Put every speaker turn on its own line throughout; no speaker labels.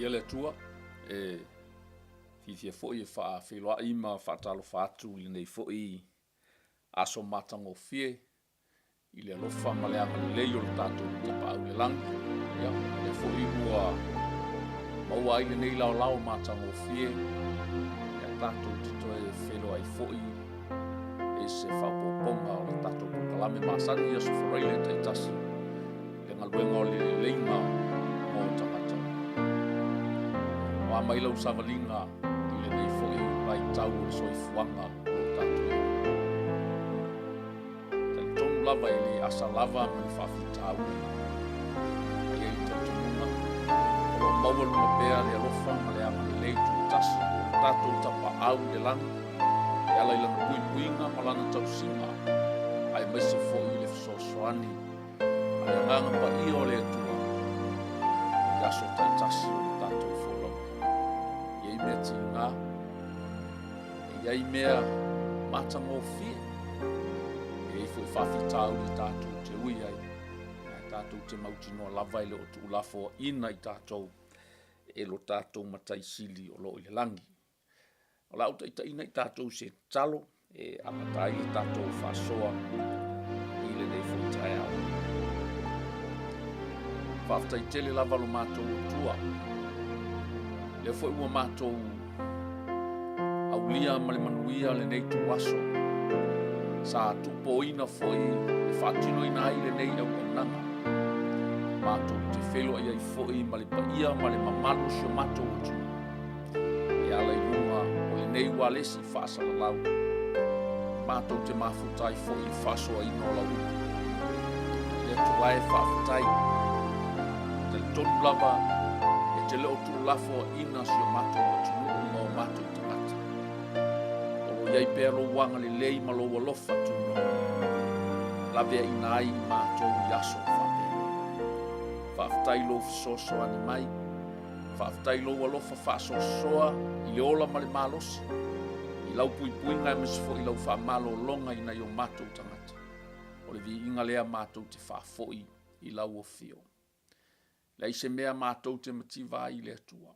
Viia le Atua, e fiafia foi e faafeiloai ma faatalofa atu i lenei foi aso matagofie i le alofa ma le agalelei o le tatou Tapaau i le Lagi. Ia, lea foi ua maua ai lenei laolao matagofie ia tatou te toe feiloai foi i se faaopoopoga o le tatou polokalame masani i Aso Faraile taitasi le galuega o le leleiga mo tagata. Ua mai lau savaliga i lenei foi vaitau o le soifuaga o lo o tatou i ai. Talitonu lava e le asa lava ma ni faafitauli. Ae i ai le talitonuga o lo o maualuga pea le alofa ma le agalelei tutasi o lo tatou Tapaau i le lagi e ala i lana puipuiga ma lana tausiga, aemaise foi i le fesoasoani a le Agaga Paia o le Atua i aso taitasi o le tatou folauga. E i ai mea tiga, e i ai mea matagofie, e i ai foi faafitauli tatou te ui ai, ae tatou te mautinoa lava e le o tuulafoaiina i tatou e lo tatou Matai Sili o lo o i le lagi. O le a ou taitaiina i tatou i se tatalo e amata ai le tatou faasoa i lenei foi taeao. Faafetai tele lava lo matou Atua, lea foi ua matou aulia ma le manuia lenei ituaso sa tuupoina foi e faatinoina ai lenei auaunaga. Matou te feiloai ai foi ma le paia ma le mamalu o si o matou atunuu e ala i luga o lenei ualesi faasalalau. Matou te mafuta ai foi i le faasoaina o lau upu. Le Atua e faafetai. Talitonu lava e te le o tuulafoaina si o matou atunuu ma o matou tagata. O lo o i ai pea lou agalelei ma lou alofa tunoa, laveaiina ai i matou i aso faapenei. Faafetai i lou fesoasoani mai. Faafetai i lou alofa faasoasoa i le ola ma le malosi, i lau puipuiga aemaise foi i lau faamalologa i nai o matou tagata. O le viiga lea matou te faafoi i lau afio. Leai se mea matou te mativa ai i le Atua.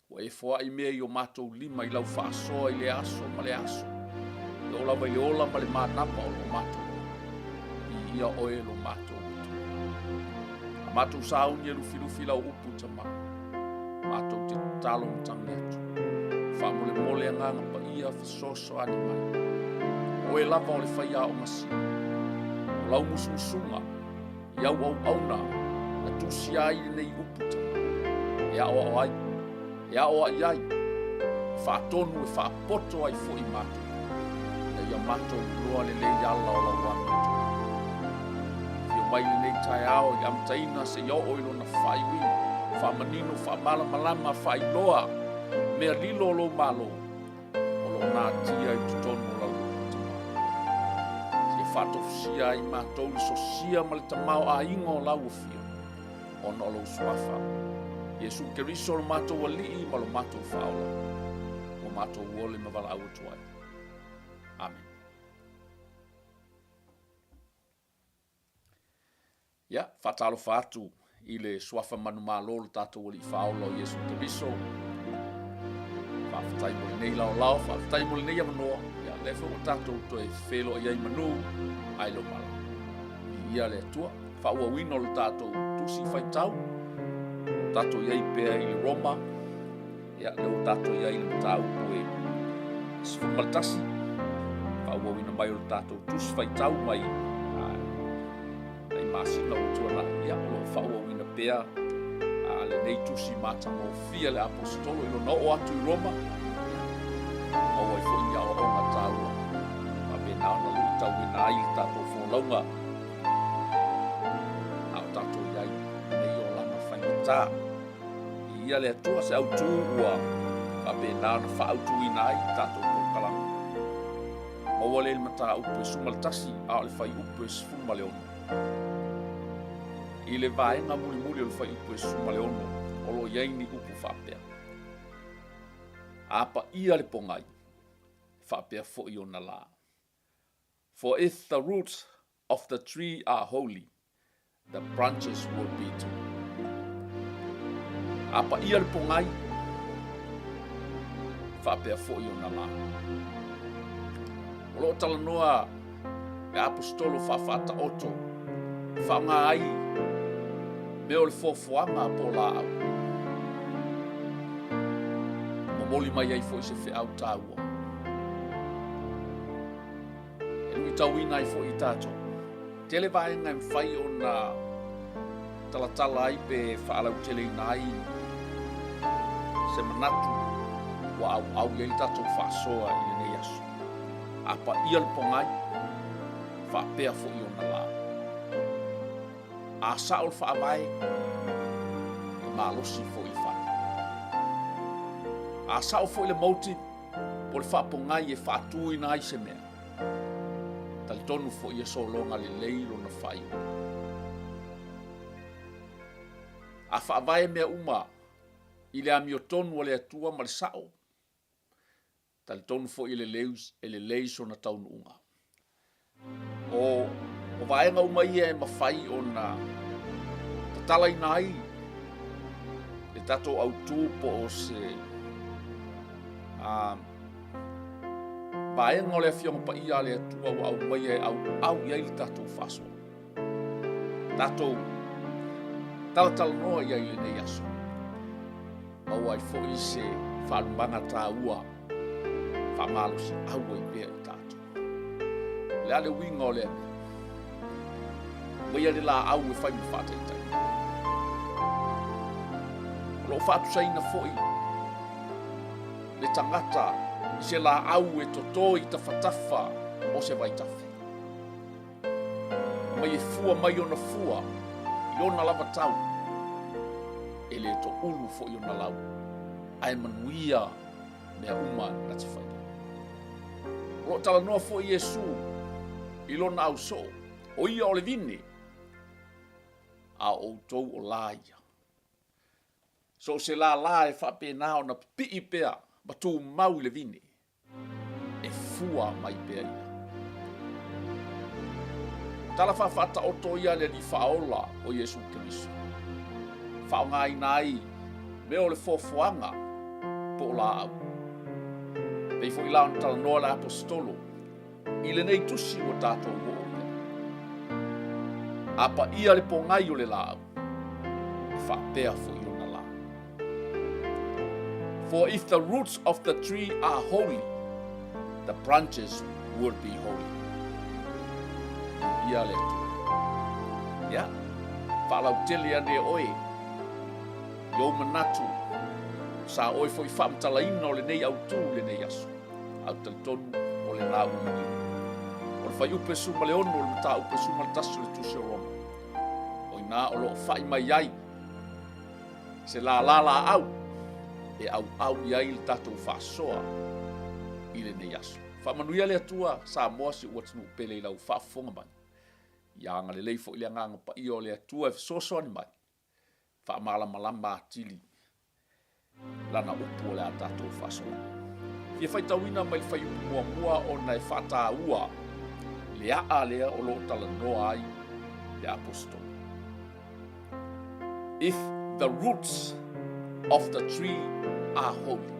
Ua e foai mea i o matou lima i lau faasoa i le aso ma le aso, e oo lava i le ola ma le manava o lo matou ola. Viia oe lo matou Atua. A matou sauni e lufilufi lau upu Tama, matou te tatalo ma tagi atu. Faamolemole Agaga Paia fesoasoani mai. O oe lava o le faiaoga sili. O lau musumusuga i au auauna na tusia ai lenei upu Tama, e aoao ai, e aoai ai, e faatonu e faapoto ai foi matou, ina ia matou iloa lelei ala o lau amiotonu. Afio mai lenei taeao i le amataina seia oo i lona faaiuina, faamanino, faamalamalama, faailoa mea lilo o lou Malo o lo o natia i totonu o lau upu Tama. Seia faatofusia ai matou le sosia ma le tamaoaiga o lau afio, ona o lou Suafa, Iesu Keriso lo matou Alii ma lo matou Faaola, ua matou ole ma valaau atu ai. Amene. Ia, faatalofa atu i le suafa manumalo o le tatou Alii Faaola o Iesu Keriso. Faafetai mo lenei laolao, faafetai mo lenei avanoa. Ia, lea foi ua tatou toe feiloai ai manu ae le o mala. Viia le Atua. Faaauauina o le tatou tusi faitau, o tatou i ai pea i le Roma, ia, lea ua tatou i ai i le mataupu e 11, faaauauina mai o le tatou tusi faitau mai nai masina ua tuanai, ia, o lo o faaauauina pea lenei tusi matagofie a le Aposetolo i lona oo atu i Roma, maua ai foi ni aoaoga taua faapena ona luitauina ai le tatou folauga a o tatou i ai i lenei olaga faigata. Viia le Atua, se autu ua faapena ona faaautuina ai le tatou polokalame. Maua lea i le mataupu e 11 a o le fuaiupu e 16. I le vaega mulimuli o le fuaiupu e 16, o lo o i ai ni upu faapea, A paia le pogai, faapea foi ona la. For if the roots of the tree are holy, the branches will be too. A paia le pogai, faapea foi ona la. O lo o talanoa le Aposetolo faafaataoto e faaaoga ai mea o le foafoaga po o laau. Momoli mai ai foi se feau taua. E luitauina ai foi i tatou. Tele vaega e mafai ona talatala ai pe faalauteleina ai se manatu ua auau i ai le tatou faasoa i lenei aso. A paia le pogai, faapea foi ona la. A sao le faavae, e malosi foi le fale. A sao foi le motive, po o le faapogai e faatuina ai se mea, talitonu foi e sologa lelei lona faaiuga. A faavae mea uma i le amiotonu a le Atua ma le sao, talitonu foi e lelei, e lelei sona taunuuga. O, o vaega uma ia e mafai ona tatalaina ai le tatou autu po o se a, vaega o le Afioga Paia a le Atua ua aumaia e auau i ai le tatou faasoa. Tatou talatalanoa i ai i lenei aso. Maua ai foi se faalumaga taua faamalosiau ai pea i tatou. O le a le uiga o lea mea? Aumaia le laau e fai ma faataitai. O lo o faatusaina foi le tagata i se laau e toto i tafatafa o se vaitafe. Mai e fua mai ona fua i ona lava tau, e le toulu foi ona lau, ae manuia mea uma na te faia. O lo o talanoa foi Iesu i lona ausoo, o ia o le vine, a o outou o lā ia. So o se lālā e faapena ona pipii pea ma tumau i le vine, e fua mai pea ia. Tala faafaataoto ia a le Alii Faaola o Iesu Keriso, faaaogaina ai mea o le foafoaga po o laau. Pei foi la ona talanoa le Aposetolo i lenei tusi ua tatou oo i ai. A paia le pogai o le laau, e faapea foi ona la. For if the roots of the tree are holy, the branches will be holy. Ia le Atua. Ia, faalautele ane oe i ou manatu sa oe foi faamatalaina o lenei autu i lenei aso. A ou te talitonu o lena ua manino. O le fuaiupu 16 o le mataupu 11 o le Tusi o Roma. O i ina o lo o fa'i mai ai se lālā laau e auau i ai le tatou faasoa i lenei aso. Faamanuia le Atua Samoa si ou atunuu pele i lau faafofoga mai. Ia agalelei foi le Agaga Paia o le Atua e fesoasoani mai, faamalamalama atili Lana upu o le a tatou faasoa. Fia faitauina mai le fuaiupu muamua ona e faataua le aa lea o lo o talanoa ai le Aposetolo. If the roots of the tree are holy.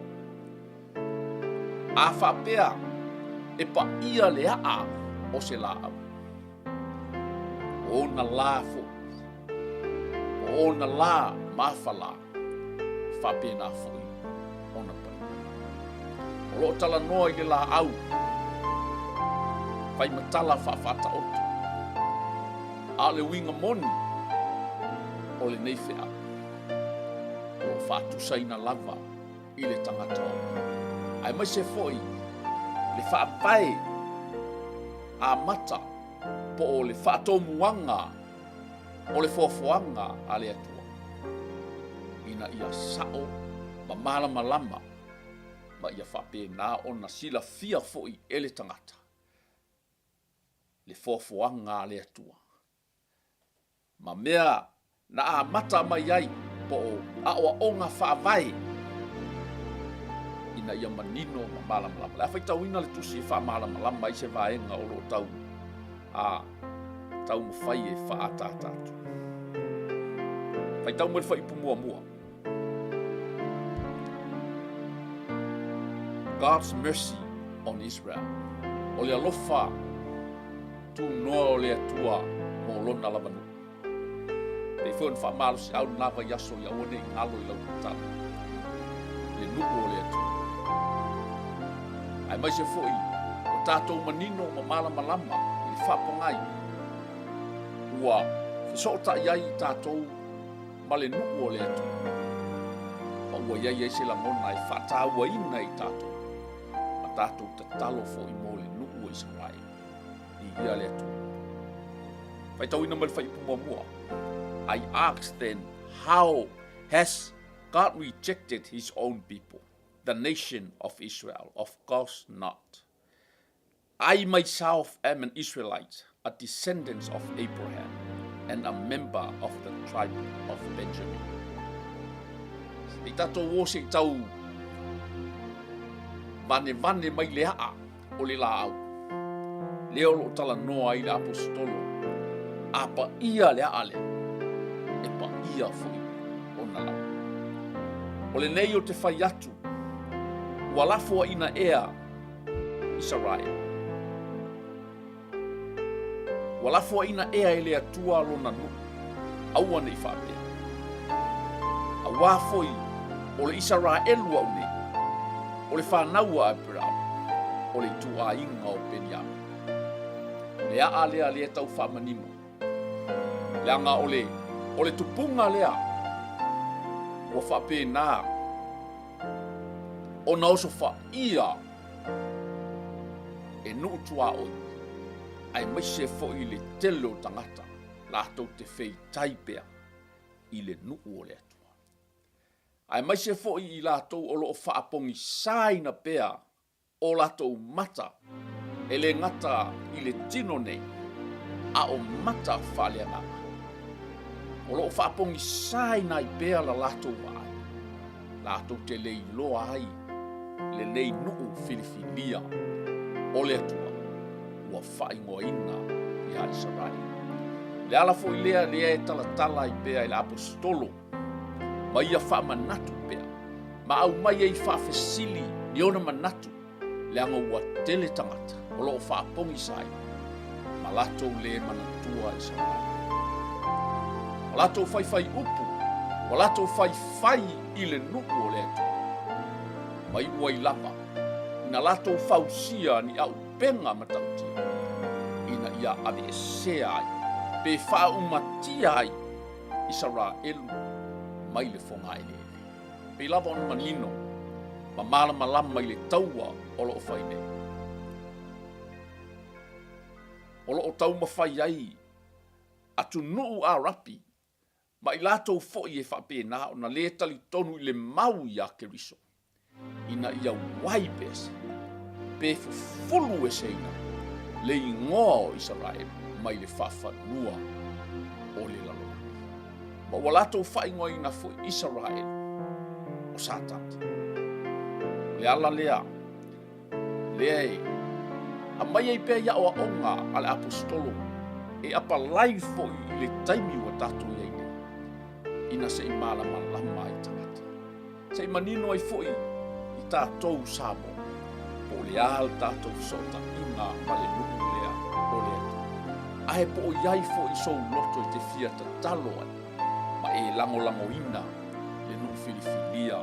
A faapea e paia le aa o se laau, o ona lā foi, o ona lā mafala, e faapena foi ona paia. O lo o talanoa i le laau faimatala faafaataoto, a o le uiga moni o lenei feau, o lo o faatusaina lava i le tagata ola, aemaise foi le faavae amata po o le faatomuaga o le foafoaga a le Atua, ina ia sao ma malamalama ma ia faapena ona silafia foi e le tagata le foafoaga a le Atua ma mea na amata mai ai po o aoaoga faavae ina ia manino ma malamalama. O le a faitauina le tusi e faamalamalama ai se vaega o lo o tau a taumafai e faaataata atu. Faitau mai le fuaiupu muamua. God's mercy on Israel. O le alofa tunoa o le Atua mo lona lava nuu. Pei foi ona faamalosiau lena vaiaso ia aua ne i galo i lau tatalo le nuu o le Atua. Aemaise foi o tatou manino ma malamalama i le faapogai ua fesootai ai i tatou ma le nuu o le Atua, ma ua i ai ai se lagona e faatauaina i tatou ma tatou tatalo foi mo le nuu o Isaraelu. Viia le Atua. Faitauina mai le fuaiupu muamua. I ask then, how has God rejected his own people, the nation of Israel? Of course not. I myself am an Israelite, a descendant of Abraham, and a member of the tribe of Benjamin. I tatou o se i tau vanevane mai le aa o le laau, lea o lo o talanoa ai le aposetolo, a paia le aa lea, e paia foi ona lau. O lenei ou te fai atu, ua lafoaiina ea Isaraelu. Ua lafoaiina ea e le Atua lona nuu, aua ne i faapea. Auā foi o le Isaraelu au nei, o le fanau a Aperama, o le ituaiga o Peniamina. Le aa lea lea tau faamanino, leaga o le, o le tupuga lea ua faapena ona osofaia e nuu tuaoi aemaise foi le tele o tagata latou te feitai pea i le nuu o le Atua. Aemaise foi i latou o lo o faapogisaina pea o latou mata, e le gata i le tino nei, a o mata faaleagaga. O lo o faapogisaina ai pea la latou vaai, latou te le iloa ai lenei nuu filifilia o le Atua ua faaigoaina ia Isaraelu. Le ala foi lea lea e talatala ai pea e le Aposetolo ma ia faamanatu pea ma aumai ai faafesili ni ona manatu leaga ua tele tagata o lo o faapogisaina ma latou le manatua Isaraelu. Ua latou faifai upu, ua latou faifai i le nuu o le Atua. Ma iu ai lava ina latou fausia ni aupega matautia ina ia aveesea ai pe faaumatia ai Isaraelu mai le fogaeleele. Pei lava ona manino ma malamalama i le taua o lo o fai nei. O lo o taumafai ai atunuu Arapi ma i latou foi e faapena ona le talitonu i le mau iā Keriso, ina ia wipe ese pe fufulu eseina le igoa o Isaraelu mai le faafanua o le lalolagi. Ma ua latou faaigoaina foi Isaraelu o Satani. O le ala lea, lea e aumai ai pea i aoaoga a le Aposetolo e apalai foi i le taimi ua tatou i ai nei, ina se i malamalama ai tagata. Se i manino ai foi i tatou Samoa, po o le a le tatou fesootaiga ma le nuu lea o le Atua. Ae po o i ai foi sou loto e te fia tatalo ai ma e lagolagoina le nuu filifilia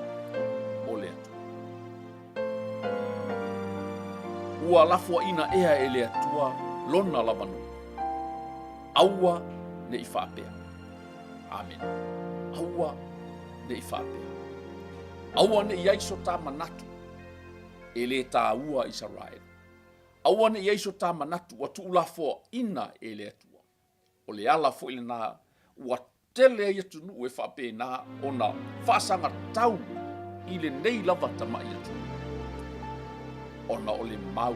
o le Atua. Ua lafoaiina ea e le Atua lona lava nuu. Aua ne i faapea. Amene. Aua ne i faapea. Aua ne i i ai so ta manatu e le taua Isaraelu. Aua ne i i ai so ta manatu ua tuulafoaina e le Atua. O le ala foi lena ua tele ai atunuu e faapena ona faasagatau i lenei lava tamai atunuu, ona o le mau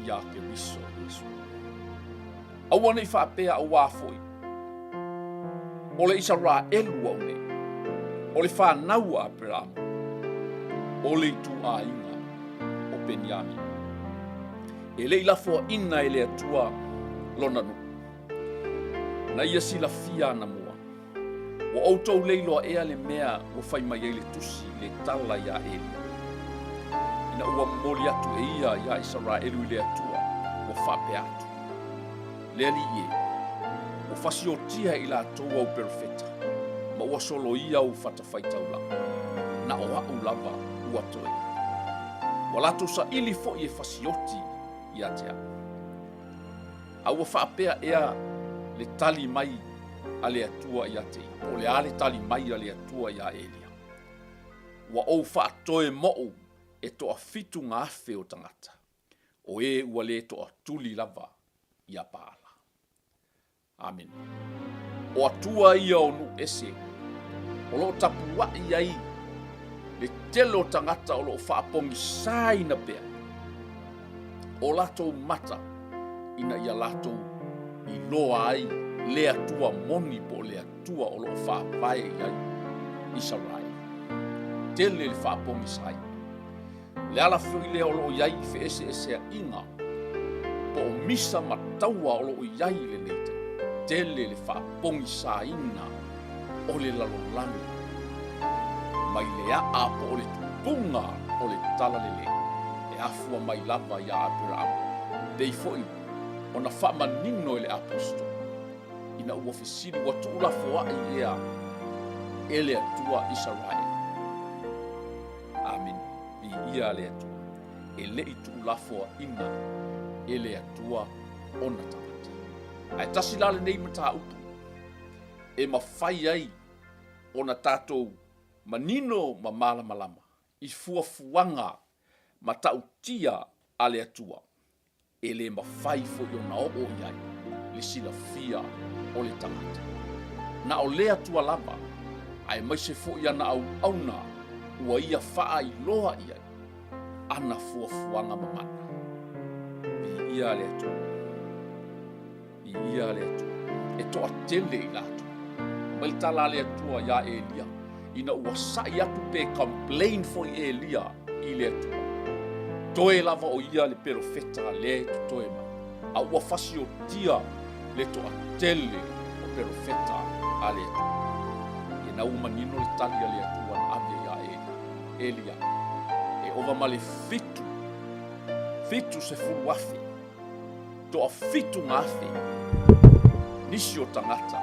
iā Keriso Iesu. Aua ne i faapea auā foi, o le Isaraelu au nei, o le fanau a Aperama, o le ituaiga o Peniamina. E le i lafoaina e le Atua lona nuu. Na ia silafia anamua, ua outou le iloa ea le mea ua fai mai ai le tusi i le tala iā Elia. Ina ua momoli atu e ia iā Isaraelu i le Atua, ua faapea atu, Le Alii e, ua fasiotia e i latou au perofeta, ma ua soloia au fatafaitaulaga, na o a'u lava ua toe. Ua latou saili foi e fasioti ia te a'u. A ua faapea ea le tali mai a le Atua ia te ia? Po o le a le tali mai a le Atua iā Elia? Ua ou faatoe moʻu e toafitu ga afe o tagata, o e ua lē toatuli lava iā Paala. Amene. O Atua ia o nuu ese, o lo o tapuaʻi ai le tele o tagata o lo o faapogisaina pea o latou mata ina ia latou iloa ai le Atua moni po o le Atua o lo o faavae i ai Isaraelu. Tele le faapogisaina. O le ala foi lea o lo o i ai feeseeseaiga po o misa ma taua o lo o i ai i lenei taimi. Tele le faapogisaina o le lalolagi mai le aa po o le tupuga o le talalelei e afua mai lava iā Aperahama, pei foi ona faamanino e le Aposetolo ina ua fesili, ua tuulafoai ea e le Atua Isaraelu? Amene. Viia le Atua. E le i tuulafoaina e le Atua ona tagata. Ae tasi la lenei mataupu e mafai ai ona tatou manino ma malamalama i fuafuaga matautia a le Atua e le mafai foi ona oo i ai le silafia o le tagata. Na o le Atua lava, aemaise foi ana auauna ua ia faailoa i ai ana fuafuaga mamana. Viia le Atua. Viia le Atua. E toatele i latou. Mai le tala a le Atua iā Elia, ina ua saʻi atu pe complain foi Elia i le Atua. Toe lava o ia le perofeta lea e totoe mai, a ua fasiotia le toatele o perofeta a le Atua. Ina ua manino le tali a le Atua na ave iā Elia, e ova ma le 70,000 Toafitu ga afe nisi o tagata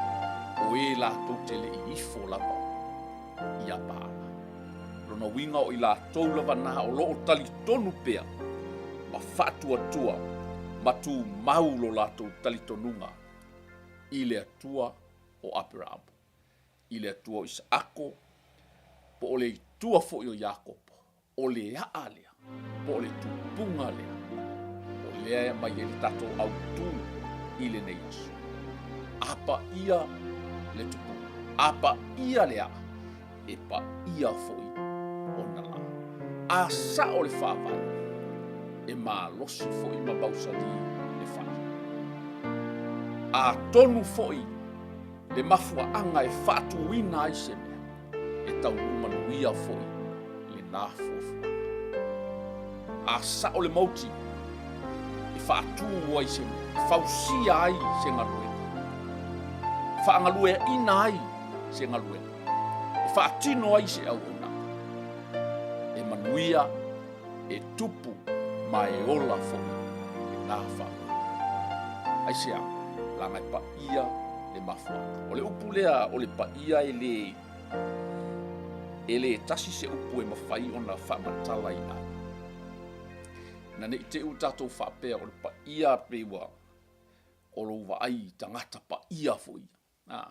o e latou te le i ifo lava iā Paala. Lona uiga o i latou lava na o lo o talitonu pea ma faatuatua ma tumau lo latou talitonuga i le Atua o Aperamo, i le Atua o Isaako, po o le Atua foi o Iakopo. O le aa lea, po o le tupuga lea, o lea e aumai ai le tatou autū i lenei aso. A paia le tupuga, a paia le aa, e paia foi ona lā. A sao le faavae, e malosi foi ma mausali le fale. A tonu foi le mafuaaga e faatuina ai se mea, e taunuu manuia foi lena fuafuaga. A sao le mauti e faatu ai se mea, e fausia ai se galuega, e faagalueaina ai se galuega, e faatino ai se auaunaga, e manuia, e tupu ma e ola foi lena faamoemoe. Aisea? Leaga e paia le mafuaaga. O le upu lea o le paia e le e le tasi se upu e mafai ona faamatalaina ai. Ina ne i te i ua tatou faapea o le paia pei ua o lou vaai i tagata paia foi ia. A,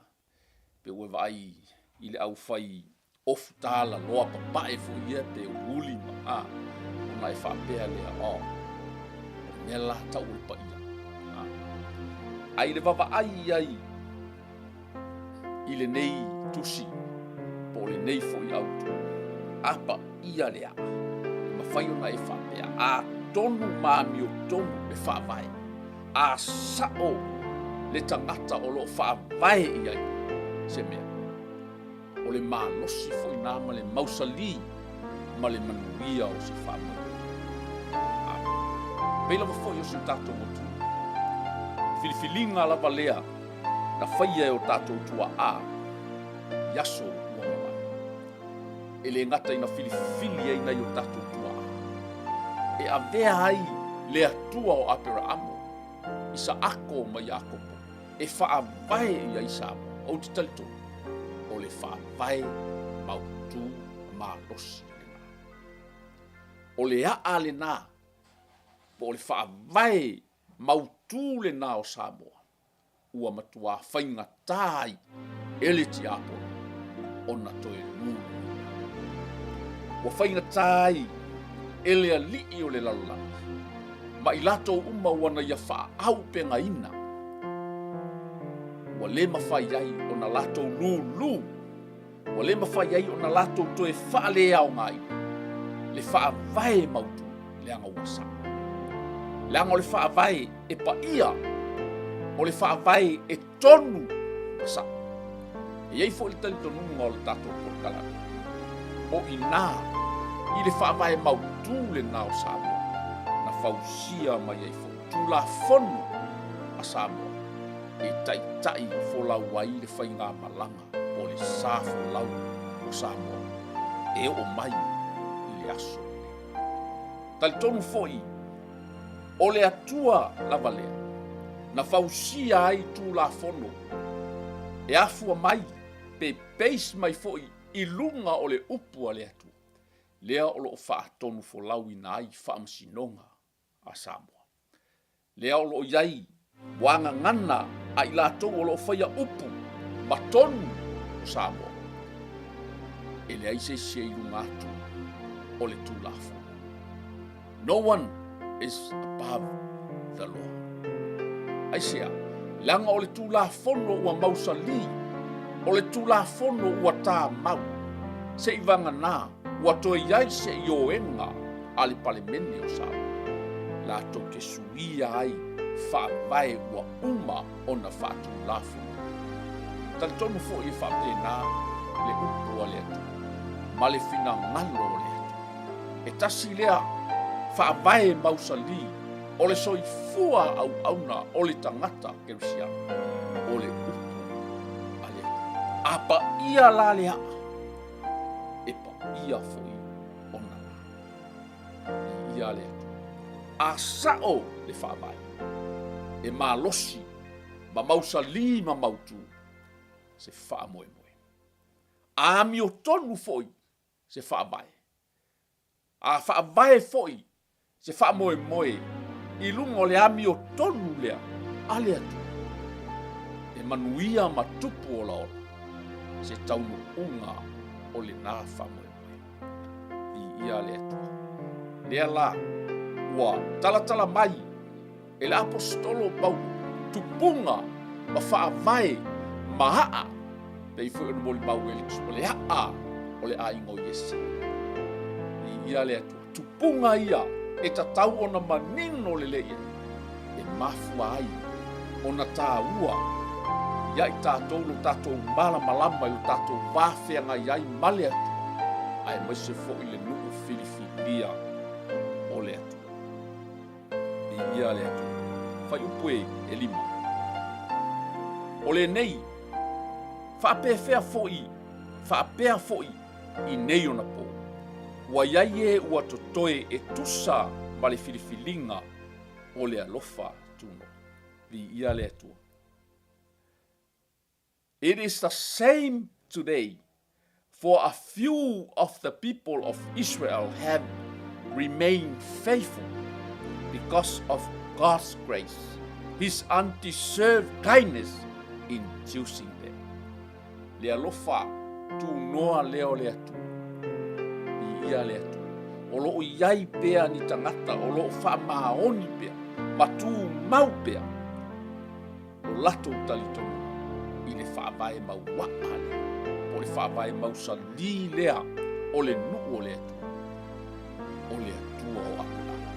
pe ua e vaai i le aufai ofu talaloa papae foi ia pe uliuli ma, a, ona e faapea lea, o, o le mea la tau o le paia. A, a i le vavaai i ai i lenei tusi po o lenei foi autu, a paia le aa, e mafai ona e faapea, atonu ma amiotonu le faavae, a sao le tagata o lo o faavae i ai se mea, o le malosi foi na ma le mausali ma le manuia o se faamoemoe. Amen. Pei lava foi o si o tatou atunuu. Filifiliga lava lea na faia e o tatou tuaa i aso ua mavae. E le gata ina filifili ai nai o tatou tuaa. e avea ai le Atua o Aperaamo, Isaako ma Iakopo e faavae i ai Samoa. Ou te talitonu, o le faavae mautu malosi lena. O le aa lena, po o le faavae mautu lena o Samoa, ua matuā faigata ai e le tiapolo ona toe luluina. Ua faigata ai e le alii o le lalolagi ma i latou uma ua na ia faaaupegaina, ua le mafai ai ona latou lulu, ua le mafai ai ona latou toe faaleaogaina le faavae mautu leaga ua sao. Leaga o le faavae e paia, o le faavae e tonu ma sao. E i ai foi le talitonuga o le tatou polokalame, o i ina i le faavae mautu lena o Samoa na fausia mai ai foi Tulafono a Samoa e taitai folau ai le faigamalaga po o le sa folau o Samoa e oo mai i le aso lenei. Talitonu foi o le Atua lava lea na fausia ai Tulafono e afua mai pe base mai foi i luga o le upu a le Atua, lea o lo o faatonu folauina ai faamasinoga a Samoa. Lea o lo o i ai muagagana a i latou o lo o faia upu ma tonu o Samoa, e leai se isi e i luga atu o le Tulafono. No one is above the law. Aisea? Leaga o le Tulafono ua mausali, o le Tulafono ua tāmau, seivaganā ua toe i ai se ioega a le Palemene o Samoa, latou te suia ai faavae ua uma ona faatulafonoina. Talitonu foi e faapena le upu a le Atua ma le finagalo o le Atua. E tasi lea faavae mausali o le soifua auauna o le tagata kerisiano, o le upu a le Atua. A paia la le aa, e paia foi ona la. Viia le Atua. A sao le faavae, e malosi ma mausali ma mautu se faamoemoe. A amiotonu foi se faavae. A faavae foi se faamoemoe i luga o le amiotonu lea a le Atua, e manuia ma tupu olaola se taunuuga o lena faamoemoe. Viia le Atua. Lea la ua talatala mai e le Aposetolo Paulo tupuga ma faavae ma aa, pei foi ona molimau e le o le aa o le aiga o Iese. Viia le Atua. Tupuga ia e tatau ona manino lelei ai, e mafua ai ona taua ia i tatou lo tatou malamalama i lo tatou va feagai ai ma le Atua, aemaise foi le nuu filifilia o le Atua. Viia le Atua. Fuaiupu e 5. O lenei, faapefea foi, faapea foi i nei ona po, ua i ai e ua totoe e tusa ma le filifiliga o le alofa tunoa. Viia le Atua. It is the same today, for a few of the people of Israel have remained faithful because of God's grace, His undeserved kindness in choosing them. Le alofa tunoa lea o le Atua. Viia le Atua. O lo o i ai pea ni tagata o lo o faamaoni pea ma tumau pea lo latou talitonuga i le faavae mauaa lea, po o le faavae mausali lea o le nuu o le Atua, o le Atua o Aperama,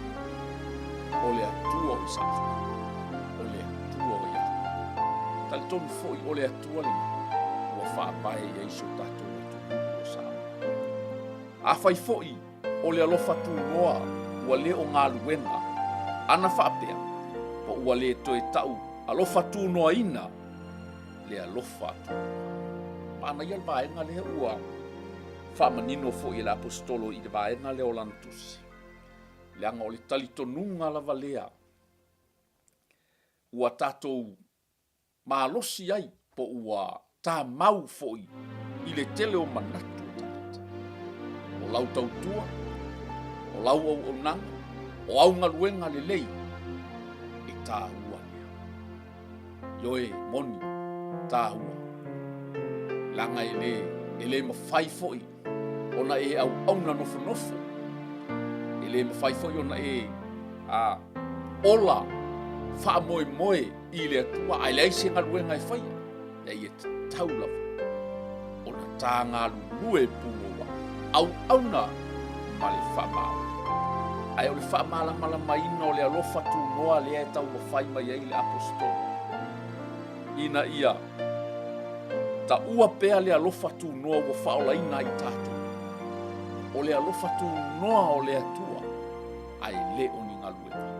o le Atua o Isaaka, o le Atua o Iakopo. Talitonu foi o le Atua lena ua faavae i ai si o tatou atunuu o Samoa. Afai foi o le alofa tunoa ua le o galuega ana faapea, po ua le toe tau alofa tunoaina le alofa tunoa. Manaia le vaega lea ua faamanino foi e le Aposetolo i le vaega lea o lana tusi. Leaga o le talitonuga lava lea ua tatou malosi ai po ua tamau foi i le tele o manatu o tagata. O lau tautua, o lau auaunaga, o au galuega lelei, e taua lea. Ioe, moni, taua. Leaga e le, e le mafai foi ona e auauna nofonofo, e le mafai foi ona e a, ola faamoemoe i le Atua ae leai se galuega e faia. Leai, e tatau lava ona ta galulue pumou auauna ma le faamaoni. Ae o le faamalamalamaina o le alofa tunoa lea e taumafai mai ai le Aposetolo, ina ia taua pea le alofa tunoa ua faaolaina ai tatou. O le alofa tunoa o le Atua, ae le o ni galuega.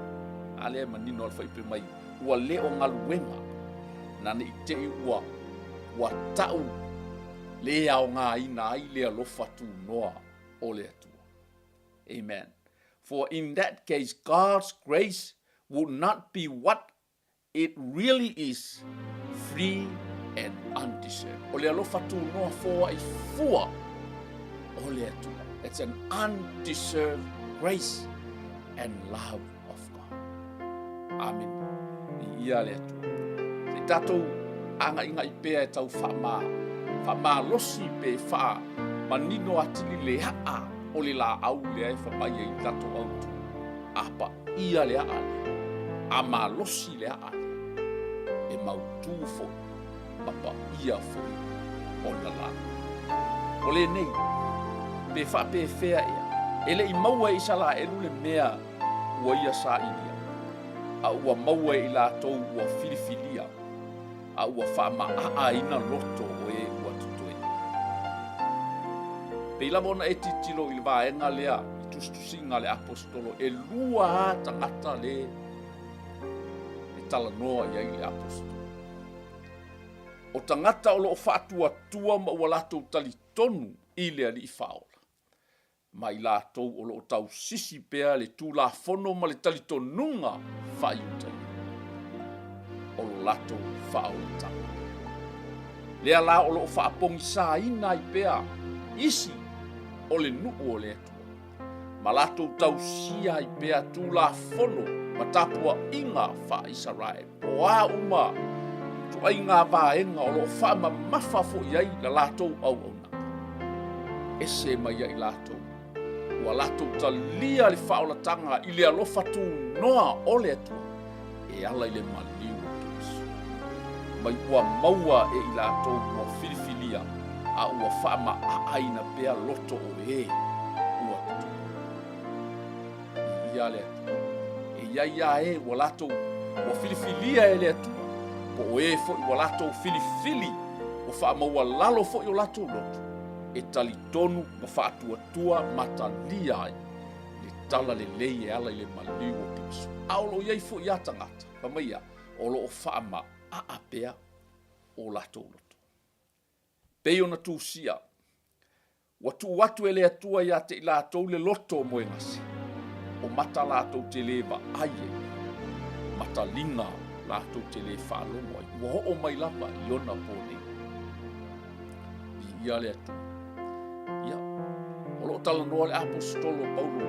A lea e manino le fuaiupu mai, ua le o galuega, na ne i te i ua, ua tau le aogaina ai le alofa tunoa o le Atua. Amen. For in that case, God's grace would not be what it really is, free and undeserved. O le alofa tunoa foai fua o le Atua. It's an undeserved grace and love of God. Amen. Viia le Atua. Se i tatou āgaigai pea e tau faama, faamalosi pe faamanino atili le a'a o le lāʻau lea e fai mai ai le tatou autu. A paia le a'a lea, a malosi le a'a lea, e mautū foi ma paia foi ona lā. O lenei, pe faapefea ea, e le i maua e Isalaelu le mea ua ia sailia, a ua maua e i latou ua filifilia, a ua faamaaaina loto o e ua totoe. Pei lava ona e tilotilo i le vaega lea i tusitusiga a le Aposetolo, e lua lava tagata le e talanoa i ai le Aposetolo. O tagata o lo o faatuatua ma ua latou talitonu i le Alii Faaola, ma i latou o lo o tausisi pea le Tulafono ma le talitonuga faa-Iutaia o lo latou faaolataga. Lea la o lo o faapogisaina ai pea isi o le nuu o le Atua, ma latou tausia ai pea Tulafono ma tapuaiga faa-Isaraelu, po o a uma ituaiga vaega o lo o faamamafa foi ai la latou auaunaga. Ese mai ia i latou ua latou talia le faaolataga i le alofa tunoa o le Atua e ala i le maliu o Keriso. Mai ua maua e i latou ua filifilia a ua faamaaaina pea loto o e ua totoe. Viia le Atua. E i ai lava e ua latou ua filifilia e le Atua, po o e foi ua latou filifili, ua faamaualalo foi o latou loto, e talitonu ma faatuatua ma talia ai le tala lelei e ala i le maliu o Keriso. A o lo o i ai foi lava tagata, fai mai ia, o lo o faamaaa pea o latou loto. Pei ona tusia, Ua tuu atu e le Atua ia te i latou le loto o moegase, o mata latou te lē vaai ai, ma taliga latou te lē faalogo ai, ua oo mai lava i ona po nei. Viia le Atua. Ia, o lo o talanoa le Aposetolo o Paulo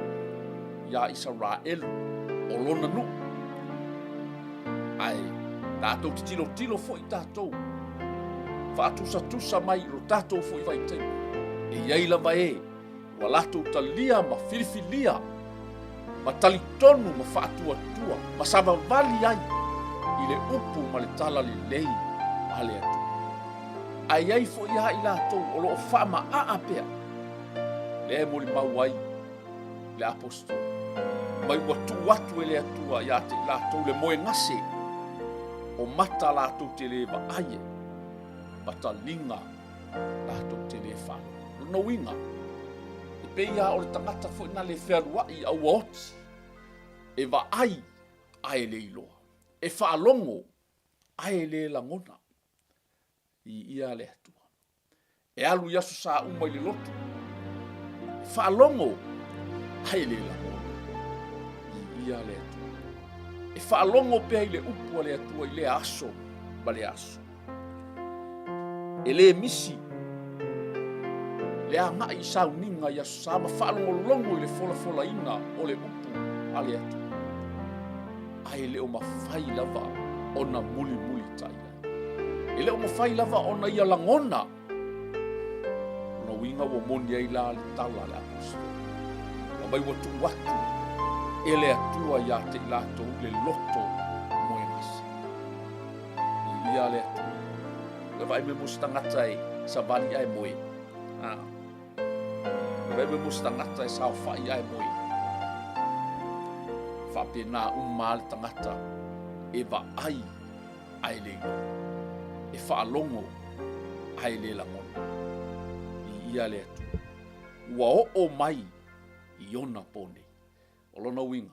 iā Isaraelu, o lona nuu. Ae tatou te tilotilo foi tatou, faatusatusa mai i lo tatou foi vaitaimi, e i ai lava e ua latou talia ma filifilia ma talitonu ma faatuatua ma savavali ai i le upu ma le tala lelei a le Atua. Ae i ai foi lava i latou o lo o faamaaa pea, lea e molimau ai le Aposetolo, mai ua tuu atu e le Atua ia te i latou le moegase o mata latou te lē vaai ai, ma taliga latou te lē faalogo. Lona uiga, e pei lava o le tagata foi na le fealuai a ua oti, e vaai ae le iloa, e faalogo ae le lagona. Viia le Atua. E alu i Aso Sa uma i le lotu, e faalogo ae le lagona. Viia le Atua. E faalogo pea i le upu a le Atua i lea aso ma lea aso. E le misi le agai i sauniga i Aso Sa ma faalogologo i le folafolaina o le upu a le Atua. Ae e le o mafai lava ona mulimulitai ai. E le o mafai lava ona ia lagona. O lona uiga ua moni ai la le tala a le Aposetolo. Fai mai ua tuu atu e le Atua ia te i latou le loto moegase. Viia le Atua. E vaai mai mo se tagata e savali ae moe. Ah. E vaai mai mo se tagata e saofai ae moe. Faapena uma le tagata e vaai ae le iloa, e faalogo ae le lagona. Viia le Atua. Ua oo mai i ona po nei. O lona uiga,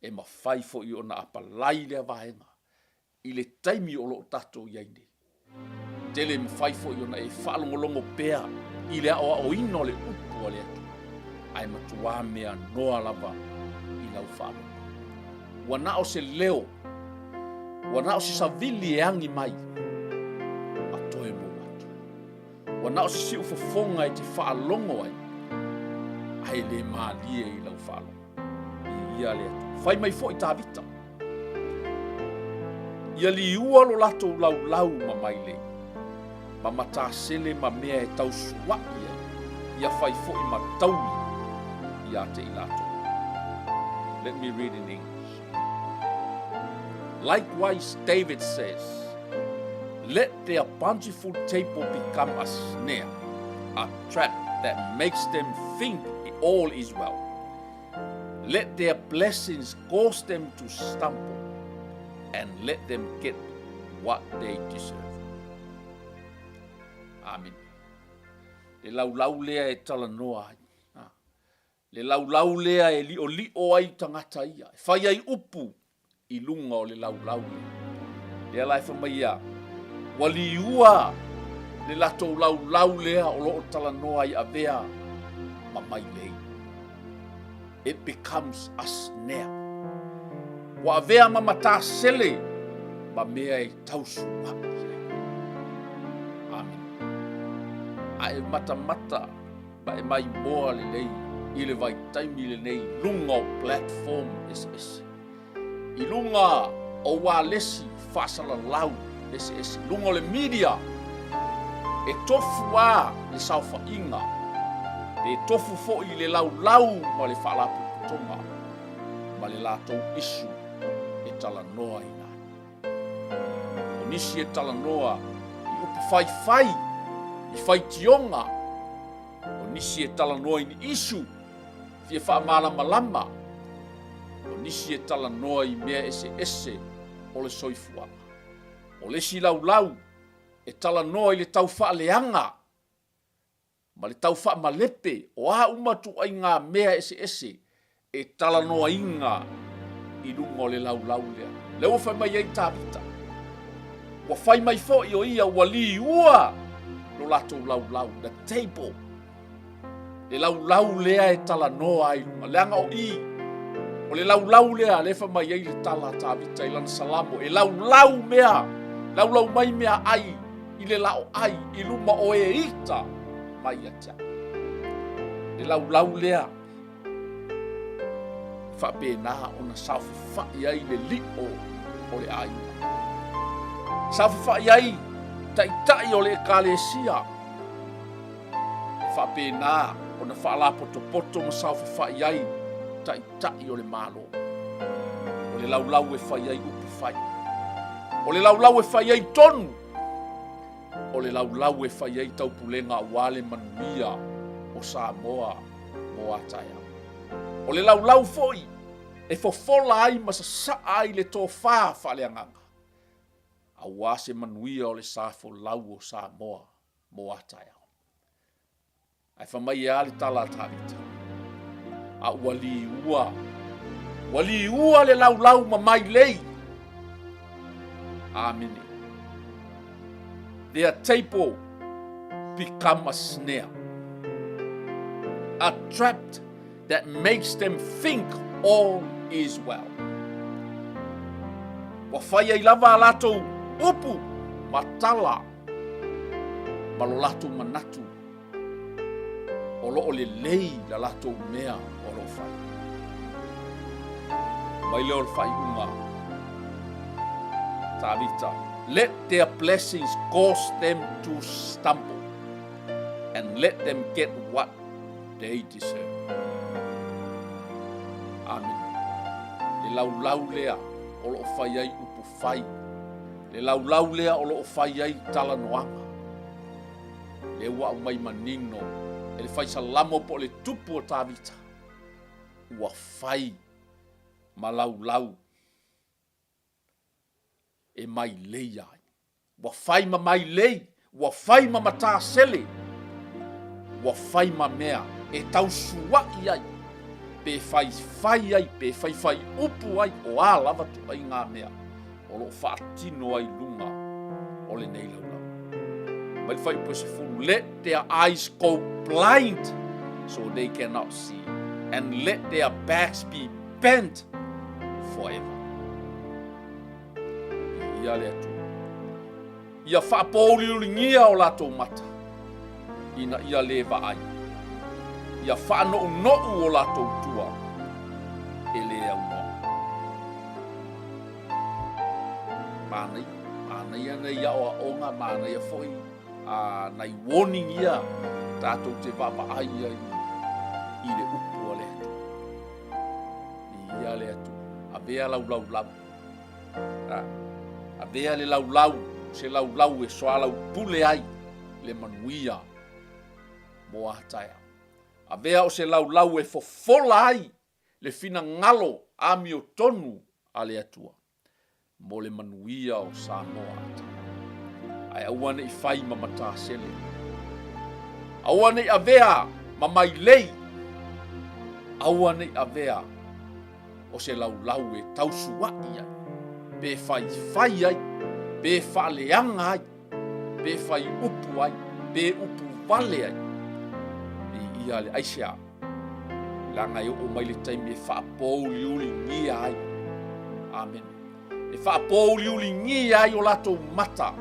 e mafai foi ona apalai lea vaega i le taimi o lo o tatou i ai nei. Tele mafai foi ona e faalogologo pea i le aoaoina o le upu a le Atua, ae matuā mea noa lava i lau faalogo. Ua na o se leo, ua na o se savili e agi mai, ma toe mou atu. Ua na o se siufofoga e te faalogo ai, ae le malie i lau faalogo. Viia le Atua. Fai mai foi Tavita, ia liua lo latou laulau ma mailei, ma matasele ma mea e tausua'i ai, ia fai foi ma tauli ia te i latou. Let me read in English. Likewise, David says, Let their bountiful table become a snare, a trap that makes them think all is well. Let their blessings cause them to stumble, and let them get what they deserve. Amene. Le laulau lea e talanoa ai. Le laulau lea e liʻoliʻo ai tagata ia, e fai ai upu i luga o le laulau lea. Lea la e fai mai ia, ua liua le latou laulau lea o lo o talanoa ai avea ma mailei. It becomes a snare. Ua avea ma matasele ma mea e tausuaʻi ai. Amene. A e matamata ma e maimoa lelei i le vaitaimi lenei i luga o platform eseese, i luga o ualesi faasalalau eseese, i luga o le media, e tofu a le saofaiga, pe tofu foi i le laulau ma le faalapotopotoga ma le latou issue e talanoaina ai. O nisi e talanoa i upu faifai, i faitioga, o nisi e talanoa i ni issue fia faamalamalama, o nisi e talanoa i mea eseese o le soifuaga. O le isi laulau e talanoa i le tau faaleaga ma le tau faamalepe o a uma ituaiga mea eseese e talanoaina i luga o le laulau lea. Lea ua fai mai ai Tavita, ua fai mai foi o ia ua liua lo latou laulau, the table, le laulau lea e talanoa ai luga, leaga o i, o le laulau lea lea e fai mai ai le tala a Tavita i lana Salamo, e laulau mea, laulau mai mea ai i le laoai i luma o e ita mai ia te au. Le laulau lea e faapena ona saofafai ai le lio o le aiga. Saofafai ai taitai o le ekalesia e faapena ona faalapotopoto ma saofafai ai taitai o le Malo. O le laulau e fai ai upu fai. O le laulau e fai ai tonu. O le laulau e fai ai taupulega aua le manuia o Samoa mo a taeao. O le laulau foi e fofola ai ma sasaa ai le tofa faaleagaga aua se manuia o le sa folau o Samoa mo a taeao. Ae fai mai e a le tala a Tavita? A ua liua, ua liua le laulau ma mailei. Amene. Their table become a snare, a trap that makes them think all is well. Ua fai ai lava a latou upu ma tala ma lo latou manatu o lo o lelei la latou mea o lo o fai. Mai lea o le faaiuga Tavita, let their blessings cause them to stumble and let them get what they deserve. Amen. Le laulau lea o lo o fai ai upu fai. Le laulau lea o lo o fai ai talanoaga. Lea ua aumai manino e le faisalamo po o le tupu o Tavita, ua fai ma laulau e mailei ai. Ua fai ma mailei, ua fai ma matasele, ua fai ma mea e tausua'i ai, pe faifai ai, pe faifai upu ai, o a lava ituaiga mea o lo o faatino ai i luga o lenei laulau. Mai le fuaiupu e 10, Let their eyes go blind so they cannot see, and let their backs be bent forever. Viia le Atua. Ia faapouliuligia o latou mata, ina ia le vaai. Ia faanounou o latou tua, e le aunoa. Manaia, manaia nei aoaoga, manaia foi a nai warning ia tatou te vaavaai ai i le upu a le Atua. Viia le Atua. Avea lau laulau. Avea le laulau, se laulau e soalaupule ai le manuia mo a taeao. Avea o se laulau e fofola ai le finagalo amiotonu a le Atua mo le manuia o Samoa a taeao. Ae aua ne i fai ma matasele. Aua ne i avea ma mailei. Aua ne i avea o se laulau e tausua'i ai, pe faifai ai, pe faaleaga ai, pe fai upu ai, pe upu vale ai. Viia le aisea, leaga e oo mai le taimi e faapouliuligia ai. Amene. E faapouliuligia ai o latou mata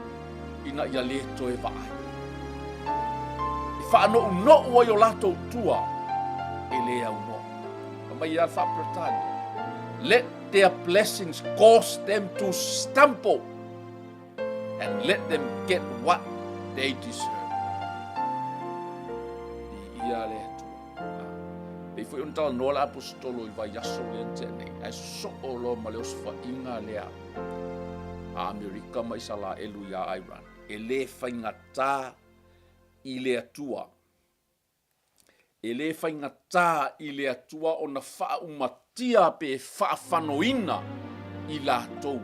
ina ia le toe vaai. E faanounou ai o latou tua e le aunoa. Fai mai ia le Faa-Peretania, Let their blessings cause them to stumble and let them get what they deserve. Viia le Atua. Pei foi ona talanoa le Aposetolo i vaiaso lea na tea nei, ae sosoo loa ma le osofaiga lea a Amerika ma Isalaelu iā Iran. E le faigata i le Atua. E le faigata i le Atua ona faaumatia pe faafanoina i latou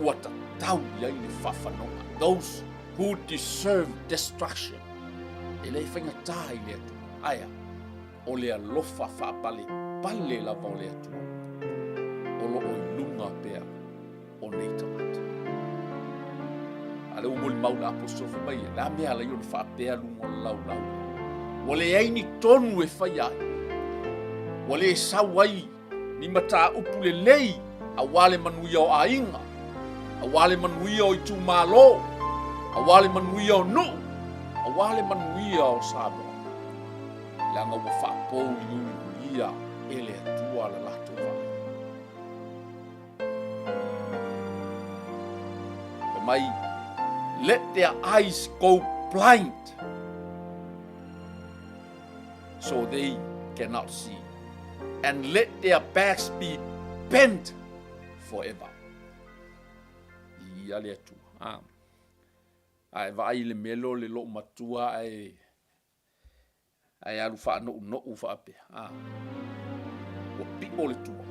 ua tatau i ai le faafanoga, those who deserve destruction. E le faigata i le Atua. Ae a? O le alofa faapalepale lava o le Atua o lo o i luga pea o nei tagata. A lea ua molimau le aposetolo fai mai, le a mea alai ona faapea luga o le laulau. Ua leai ni tonu e faia ai. Ua le sau ai ni mataupu lelei aua le manuia o aiga, aua le manuia o itumalo, aua le manuia o nuu, aua le manuia o Samoa. Leaga ua faapouliuliulia e le Atua la latou vaai. Fai mai, let their eyes go blind so they cannot see and let their backs be bent forever. Ia le Atua. Ah. Ae vaai i le mea lea o le loomatua ae ae alu faanounou faapea, a, ua piʻo le tua.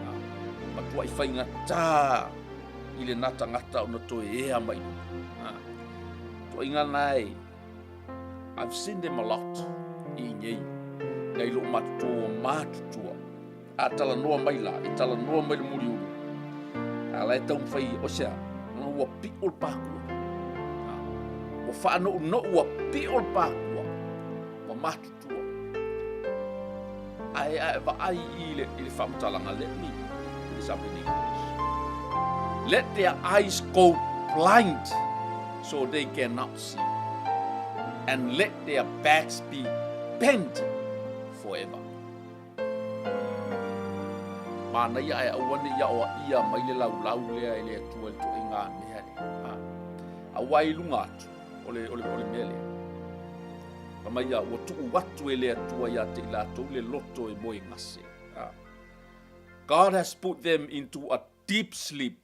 A, matuai faigata i lena tagata ona toe ea mai luga. A, tuaiga na e, I've seen them a lot i inei, nai lou matutua ua matutua. A talanoa mai la, e talanoa mai le muliulu, a la e taumafai, o se a, ona ua piʻo le pākua. Ua faanounou ua piʻo le pākua, ua matutua. Ae a e vaai i le, i le faamatalaga, let me Le Sapene English. Let their eyes go blind so they cannot see, and let their backs be bent forever. Manaia ae aua ne i aoaia mai le laulau lea e le Atua i le ituaiga mea lea. Ha. Aua i luga atu o le, o le, o le mea lea. Fai mai ia, ua tuu atu e le Atua ia te i latou le loto e moe gase. Ha. God has put them into a deep sleep.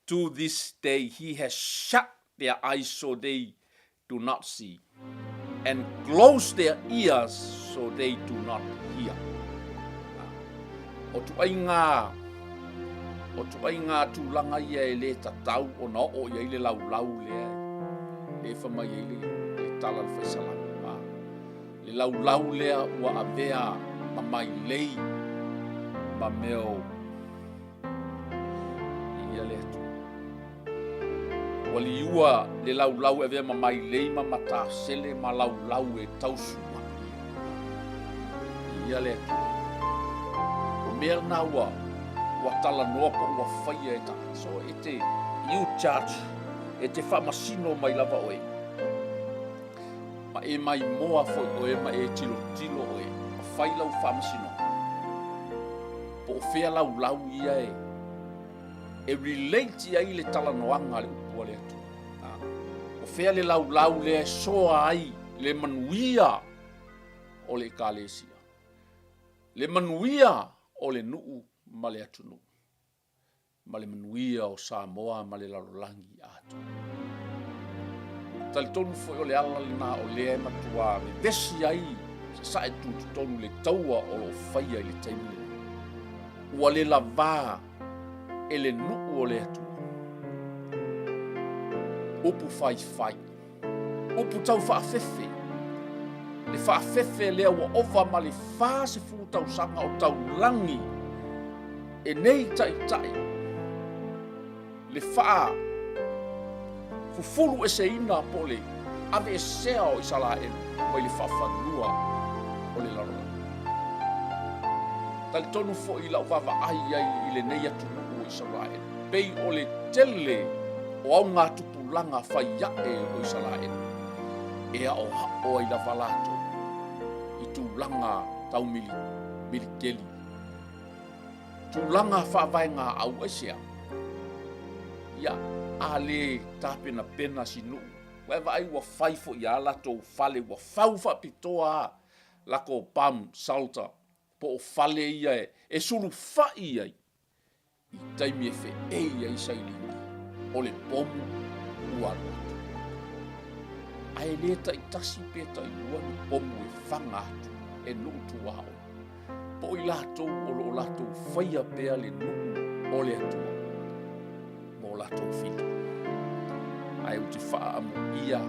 To this day he has shut their eyes so they do not see, and closed their ears so they do not hear. O tuaiga, o tuaiga tulaga ia e le tatau ona oo i ai le laulau lea, le fa mai ai le, le tala le faisalama. Le laulau lea ua avea ma mailei ma mea o Viia le Atua. Ua liua le laulau e avea ma mailei ma matasele ma laulau e tausua'i. Viia le Atua. O mea lena ua ua talanoa po ua faia e tagata. So e te, you judge, e te faamasino mai lava oe. Ma e maimoa foi oe ma e tilotilo oe, ma fai lau faamasinoga. Po o fea laulau ia e e relate i ai le talanoaga a le upu a le Atua. O fea le laulau lea e soa ai le manuia o le Ekalesia, le manuia o le nuu ma le atunuu. ma le manuia o Samoa ma le lalolagi atoa. Talitonu foi o le ala lena o lea e matuā vevesi ai sasae tutotonu le taua o lo o faia i le taimi lenei. Ua le lavā e le nuu o le Atua. Upu faifai. Upu tau faafefe. Le faafefe lea ua ova ma le 40 tausaga o taulagi e nei taitai le faa fufulu eseina po o le aveesea o Isaraelu mai le faafanua o le lalolagi. Talitonu foi i lau vaavaai ai i lenei atunuu o Isaraelu, pei o le tele o augatupulaga fai ae o Isaraelu e aoao ai lava latou i tulaga tau militeli, tulaga faavaegaau. Aisea? Ia, a le tapenapena si nuu, ua e vaai ua fai foi lava latou fale, ua fau faapitoa lava latou bomb shelter po o fale ia e sulufai ai i taimi e feei ai sailini o le pomu ua alu atu. Ae le taitasi pe tailua ni pomu e faga atu e nuu tuaoi, po o i latou o lo o latou faia pea le nuu o le Atua mo latou fili. Ae ou te faaamuia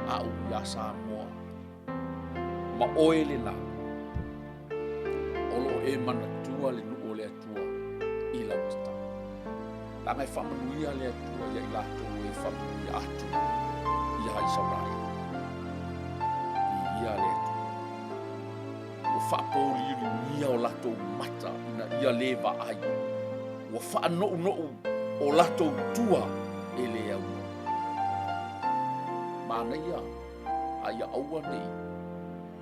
au iā Samoa ma oe lena o lo o e manatua le nuu o le Atua i lau tatalo. Leaga e faamanuia le Atua ia i latou e faamanuia atu ia Isaraelu. Viia le Atua. Ua faapouliuliugia o latou mata ina ia le vaai. Ua faanounou o latou tua e le aunoa. Manaia a ia aua ne i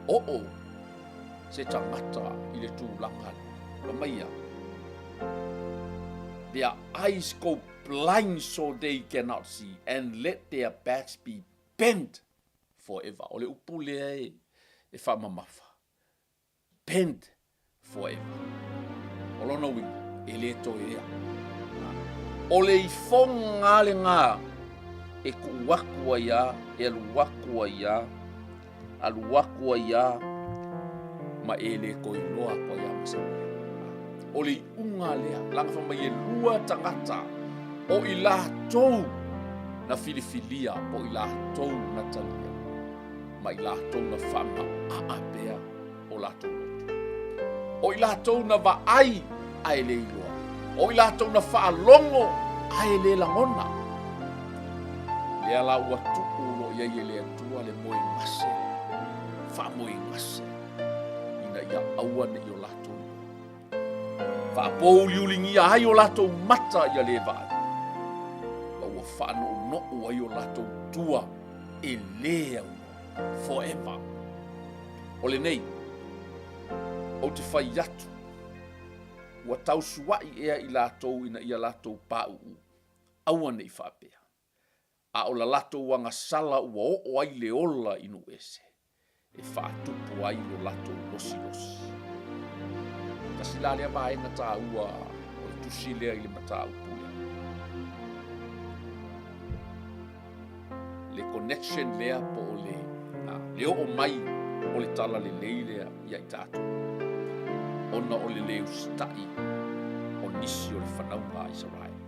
oo se tagata i le tulaga lea. Fai mai ia, Their eyes go blind so they cannot see, and let their backs be bent forever. O le upu lea e faamamafa, bent forever. O lona uiga, e le toe ea. O le ifoga lena e tuu atu ai a, e alu atu ai a, alu atu ai a, ma e le toe iloa atu ai a ma se mea. O le iuga lea, leaga fai mai e lua tagata o i latou na filifilia po o i latou na talia ma i latou na faamaaa pea o latou loto. O i latou na vaai ae le iloa. O i latou na faalogo ae le lagona. Lea la ua tuu loa i ai e le Atua le moe gase, faamoe gase, ina ia aua ne i o latou iloa. pouliuligia ai o latou mata ia le vaai, ma ua faanounou ai o latou tua e lē aunoa, forever. O lenei, ou te fai atu, ua tausuaʻi ea i latou ina ia latou paʻuʻu, aua ne i faapea, a o la latou agasala ua oo ai le ola i nuu ese, e faatupu ai lo latou losilosi. Tasi la lea vaega taua o le tusi lea i le mataupu lea. Le connection lea po o le, le oo mai o le tala lelei lea ia i tatou, ona o le le usitai o nisi o le fanauga a Isaraele.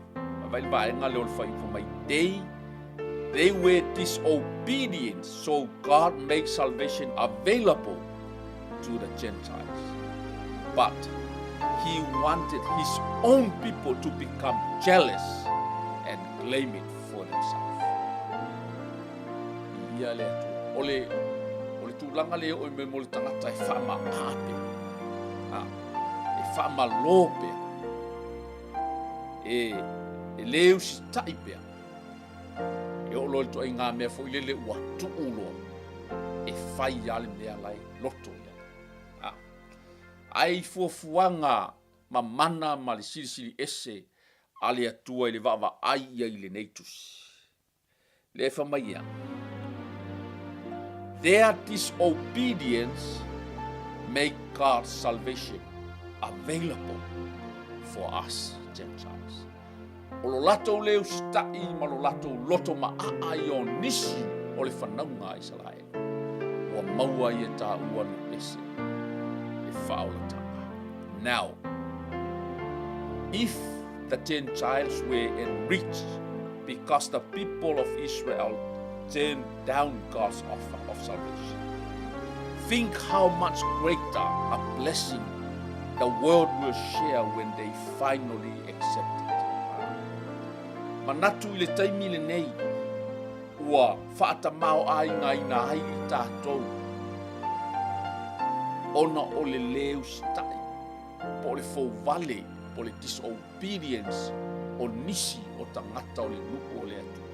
Vaai le vaega lea o le fuaiupu mai, They, they were disobedient, so God made salvation available to the Gentiles. But he wanted his own people to become jealous and claim it for themselves. Ia le Atua. O le, o le tulaga le oo i mai mo le tagata e faama'a pea. Ha, e faamalō pea. E, e lē usitai pea. E oo loa i le ituaiga mea foi lele ua tuu loa e fai lava le mea la e loto i ai. A, ae i fuafuaga mamana ma le silisili ese a le Atua i le vaavaai i ai i lenei tusi. Lea e fai mai ia, Their disobedience make God's salvation available for us Gentiles. O lo latou le usitai ma lo latou loto maʻaʻa ia o nisi o le fanauga a Isaraele, ua maua ai e tāua nuu ese le faaolataga. Now, if the Gentiles were enriched because the people of Israel turned down God's offer of salvation, think how much greater a blessing the world will share when they finally accept it. Manatu i le taimi lenei, ua faatamaoaigaina ai i tatou ona o le lē usitai po o le fouvale po o le disobedience o nisi o tagata o le nuu o le Atua.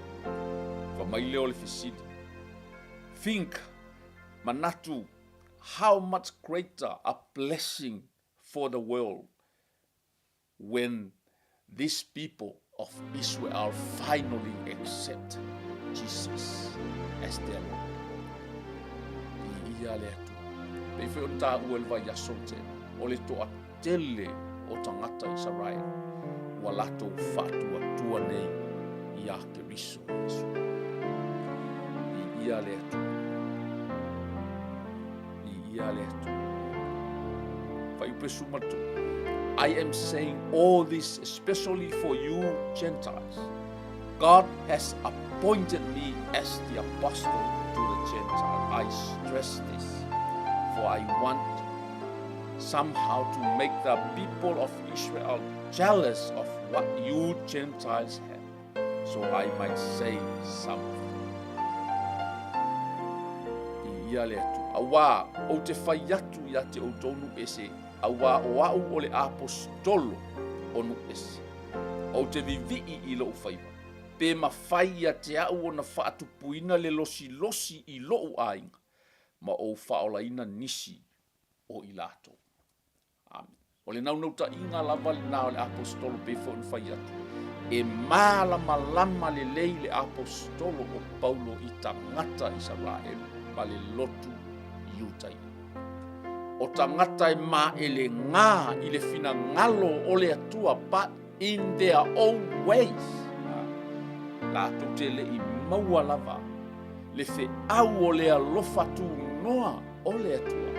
Fai mai lea o le fesili, Think, manatu, how much greater a blessing for the world when this people of Israel finally accept Jesus as their Lord. Viia le Atua. Pei foi ona taua i le vaiaso ua tea, o le toatele o tagata Isaraele ua latou faatuatua nei iā Keriso Iesu. Viia le Atua. Viia le Atua. Fuaiupu 13. I am saying all this especially for you Gentiles. God has appointed me as the apostle to the Gentiles. I stress this, for I want somehow to make the people of Israel jealous of what you Gentiles have, so I might save some of them. Viia le Atua. Auā, ou te fai atu ia te outou nuu ese, auā o au o le aposetolo o nuu ese. Ou te vivii i lou faiva, pe mafai ia te au ona faatupuina le losilosi i lou aiga, ma ou faaolaina nisi o i latou. Amene. O le naunautaiga lava lena o le Aposetolo pei foi ona fai atu, e malamalama lelei le Aposetolo o Paulo i tagata Isaraelu ma le lotu Iutaia. O tagata e maelegā i le finagalo o le Atua but in their own ways. Latou te le i maua lava le feau o le alofa tunoa o le Atua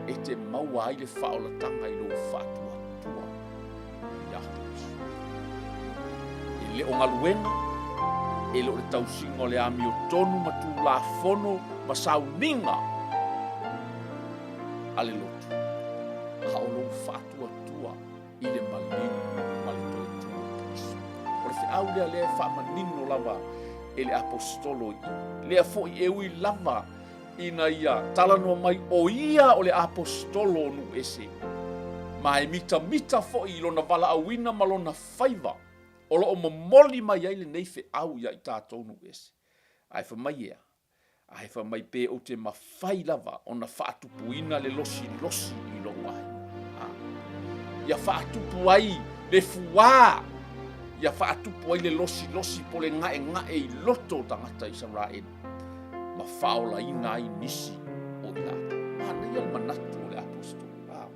e te maua ai le faaolataga i lou faatuatua iā Keriso. E le o galuega, e le o le tausiga o le amiotonu ma tulafono ma sauniga a le lotu, a o lou faatuatua i le maliu ma le toe tu o Keriso. O le feau lea lea e faamanino lava e le Aposetolo i i. Lea foi e ui lava ina ia talanoa mai o ia o le Aposetolo o nuu ese. Ma e mitamita foi i lona valaauina ma lona faiva o lo o momoli mai ai lenei feau ia i tatou nuu ese. Ae fai mai e a? Ae fai mai pe ou te mafai lava ona faatupuina le losilosi i lou aiga. A. Ia faatupu ai le fuā, ia faatupu ai le losilosi po le gaegae i loto o tagata Isaraelu, ma faaolaina ai nisi o i latou. Manaia le manatu o le aposetolo. A.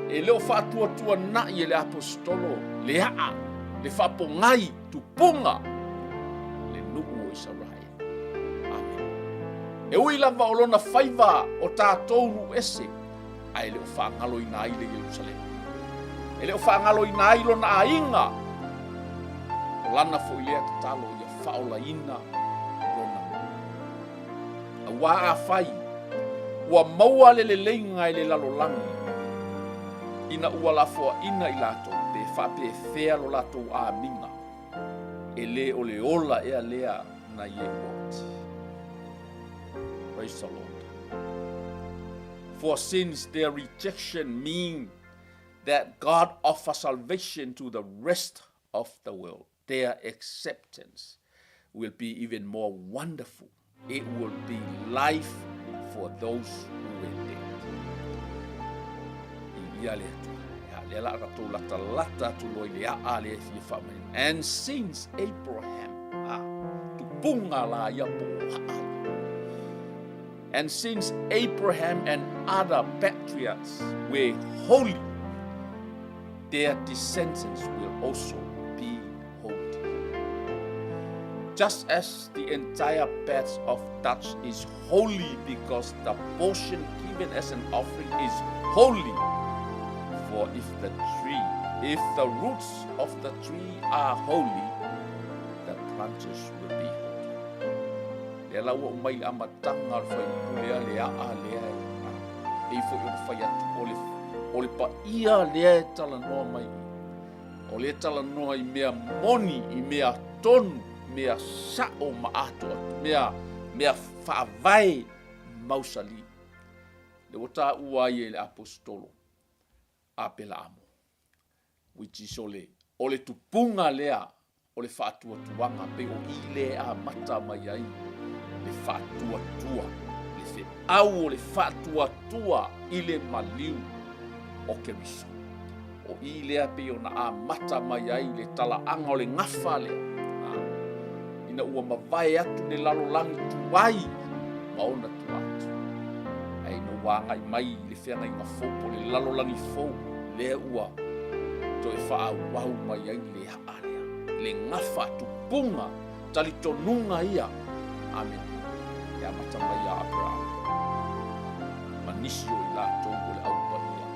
E le o faatuatuanai e le aposetolo le aa, le faapogai tupuga le nuu o Isaraelu. Amene. E ui lava o lona faiva o tatou nuu ese, ae le o faagaloina ai le Ierusalema. E le o faagaloina ai lona aiga. O lana foi lea tatalo ia faaolaina lona nuu. Auā afai ua maua le leleiga e le lalolagi, ina ua lafoaina i latou, pe faapefea lo latou amiga, e le o le ola ea lea nai e ua oti. Praise the Lord. For since their rejection mean that God offers salvation to the rest of the world, their acceptance will be even more wonderful. It will be life for those who were dead. I ia le Atua. Ia, lea la tatou latalata atu loa i le aa lea e fia faamaina. And since Abraham, ah, tupunga la ia po o aa. And since Abraham and other patriarchs were holy, their descendants will also be holy. Just as the entire batch of Dutch is holy because the portion given as an offering is holy. For if the tree, if the roots of the tree are holy, the branches will be holy. Lea la ua aumai le amataga o le fuaiupu lea, le aa lea e pei foi ona fai atu, o le, o le paia lea e talanoa mai i. O lea e talanoa i mea moni, i mea tonu, mea sao ma atoa, mea, mea faavae mausali. Lea ua taua ai e le Aposetolo Apelaamo, which is o le, o le tupuga lea o le faatuatuaga, pei o i lea e amata mai ai le faatuatua, le feau o le faatuatua i le maliu o Keriso. O i lea pei ona amata mai ai le talaaga o le gafa lea, ina ua mavae atu le lalolagi tuai ma ona tua atu. Ae ina ua agai mai i le feagaiga fou po o le lalolagi fou, lea ua toe faaauau mai ai le aa lea, le gafa tupuga, talitonuga ia. Amene. E amata mai ia Aperahama ma nisi o i latou o le au paia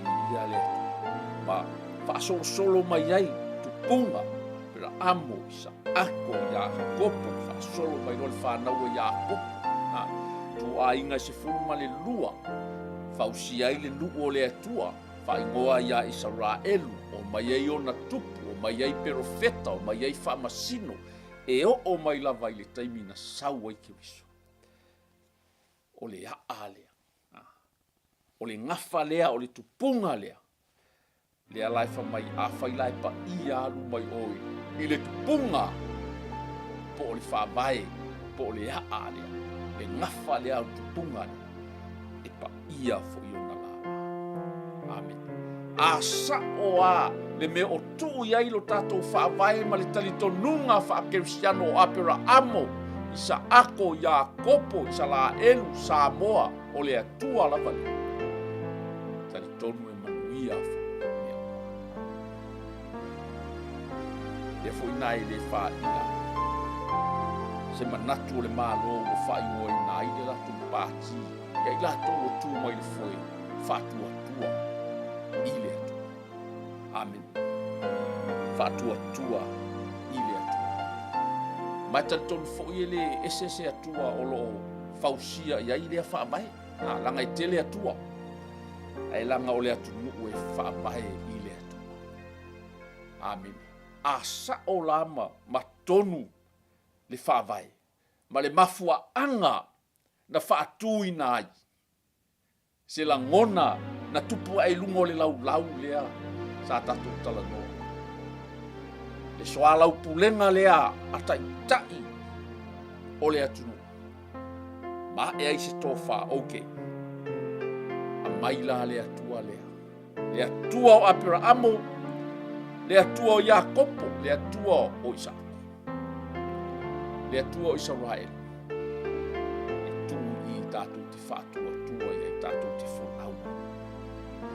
i ia le Atua ma faasolosolo mai ai tupuga Aperaamo, Isaako, Iakopo, faasolo mai loa le fanau a Iakopo, ha, ituaiga e 12, fausia ai le nuu o le Atua, faaigoa ia Isaraelu, omai ai ona tupu, omai ai perofeta, omai ai faamasino, e oo mai lava i le taimi na sau ai Keriso. O le aa lea, o le gafa lea, o le tupuga lea, Lea la e fai mai, afai la e paia alu mai oe i le tupuga po o le faavae po o le aa lea, le gafa lea o le tupuga lea, e paia foi ona lala. Amene. A sao a le mea o tuu i ai lo tatou faavae ma le talitonuga faakerisiano o Aperaamo, Isaako, Iakopo, Isalaelu, Samoa, o le Atua lava lea. Talitonu e manuia foi mea uma. Lea foi na e le faia se manatu o le Malo ua faaigoaina ai le latou pati ia i latou ua tu mai le foe faatuatua i le Atua. Amene. Faatuatua i le Atua. Ma e talitonu foi e le ese se Atua o lo o fausia i ai lea faavae. A, laga e tele Atua, ae laga o le atunuu e faavae i le Atua. Amene. A sao la ma, ma tonu le faavae ma le mafuaaga na faatuina ai se lagona Na tupu ae i luga o le laulau lea sa tatou talanoa. Le soalaupulega lea a taitai o le atunuu. Ma ae ai se tofa, okay. Aumai la le Atua lea. Le Atua o Aperaamo, le Atua o Iakopo, le Atua o Isaako, le Atua o Isaraelu, e tuu i i tatou te faatuatua i ai, tatou te folau.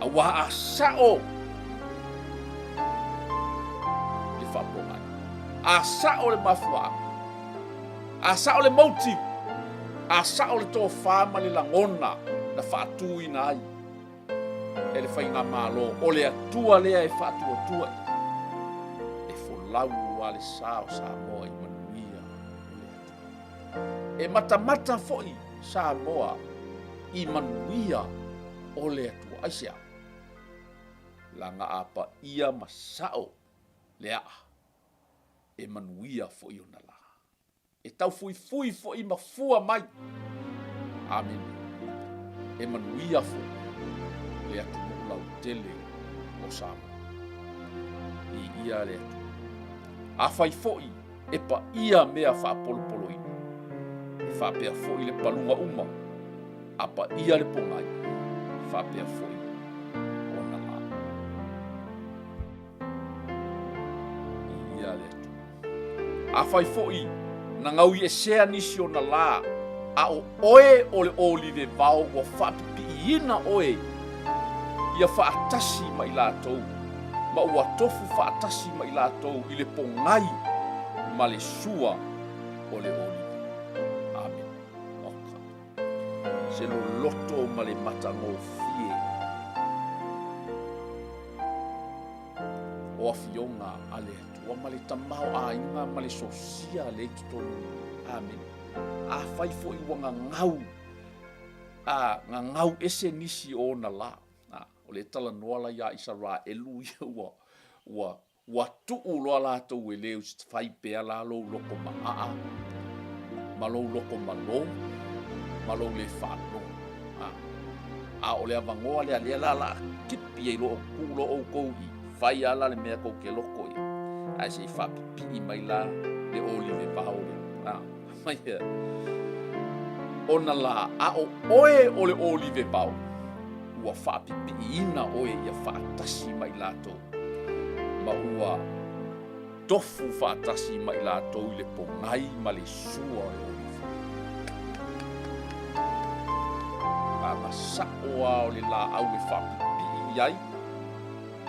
Aua a sao le faapogai, a sao le mafuaaga, a sao le motive, a sao le tofa ma le lagona na faatuina ai e le Faigamalo, o le Atua lea e faatuatua i ai, e folau lava le sa o Samoa i manuia o le Atua. E matamata foi Samoa i manuia o le Atua. Aisea? Leaga a paia ma sao le aa, e manuia foi ona la. E taufuifui foi ma fua mai. Amene. E manuia foi le atunuu lautele o Samoa. Viia le Atua. Afai foi e paia mea faapolopoloina, e faapea foi le paluga uma, a paia le pogai, e faapea foi ona la. Viia le Atua. Afai foi na gauiesea nisi ona la, a o oe o le olive vao ua faapipiiina oe ia faatasi ma i latou, ma ua tofu faatasi ma i latou i le pogai ma le sua o le olive. Amene. Oka. Se loloto ma le matagofie o afioga a le Atua ma le tamaoaiga ma le sosia lea i totonu. Amene. Afai foi ua gagau, a gagau ese nisi o ona la, a, o le talanoa la ia Isaraelu ia ua, ua Ua tuu loa latou e le fai pea la lou loko maaa ma lou loko malo ma lou le faalogo. A, a o le avanoa lea lea la la kipi ai loa tuu loa outou i fai a la le mea tou te loto i ai, ae se i faapipii mai la le olive vao lea. A, mai ea. Ona la, a o oe o le olive vao, ua faapipiiina oe ia faatasi ma i latou, ma ua tofu faatasi ma i latou i le pogai ma le sua o le olive. Aga sao lava o le laau e faapipii i ai,